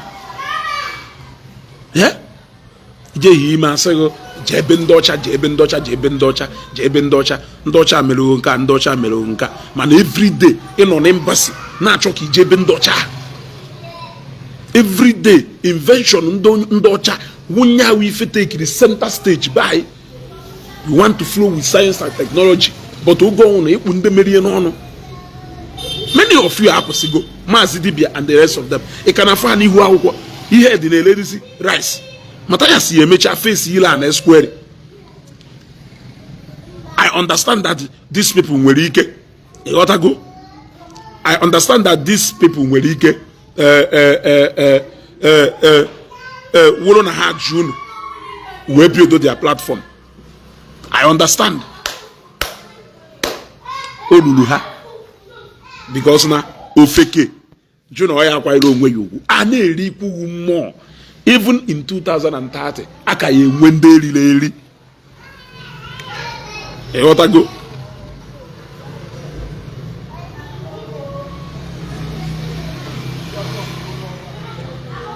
Yeah? Ijeghị ime asị gị jee ebe ndị ọcha, jee ebe ndị ọcha, jee ebe ndị ọcha, jee ebe ndị ọcha, ndị ọcha mere nke a, ndị ọcha mere nke a, mana everyday ị nọ na embassy na-achọ ka ije ebe ndị ọcha. Everyday invention ndị ọcha wunye ahụ ife tekiri center stage by you want to flow with science and technology, but oge ọnwụ na ịkpụ ndị merie n'ọnụ. Many of you apụsịgo, Maazị Dibia and the rest of them. Ị ka na-afụ ha n'ihu akwụkwọ ihe dị na-elerisi rice mata ya si emecha face ile a na square. I understand that these people nwere ike, ịghọtago? I understand that these people nwere ike wụrụ na ha ji unu wee build their platform. I understand o lulu ha, because na ofeke jụ na ọ ya akwanyere onwe ya ugwu a na-eri ikwugwu mmụọ. Even in 2030 aka ya enwe ndị eriri eri, ịghọtago?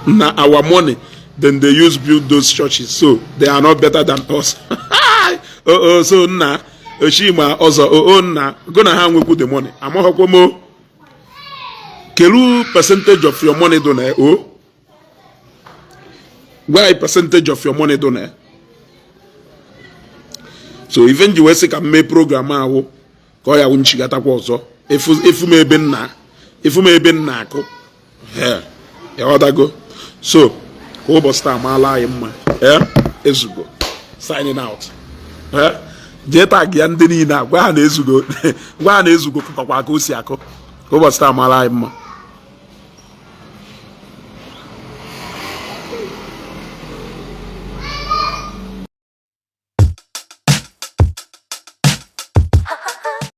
Na our money then they use build those churches, so they are not better than us. Oh, oh, so nna Ochima ọzọ, oh, nna go na ha nwekwu the money. Amaghọkwa m kelu percentage of your money do na o gwa anyị percentage of your money do na. So ife nji wee sị ka m mee program ahụ ka ọ ya wụ nchigatakwa ọzọ efu m ebe nna efu m ebe nna akụ, ịghọtago? So ka ụbọchị taa maala anyị mma. Ezugo signing out. Jee tag ya ndị niile a, gwa ha na Ezugo, gwa ha na Ezugo kụkọkwa ka o si akụ. Ka ụbọchị taa maala anyị mma.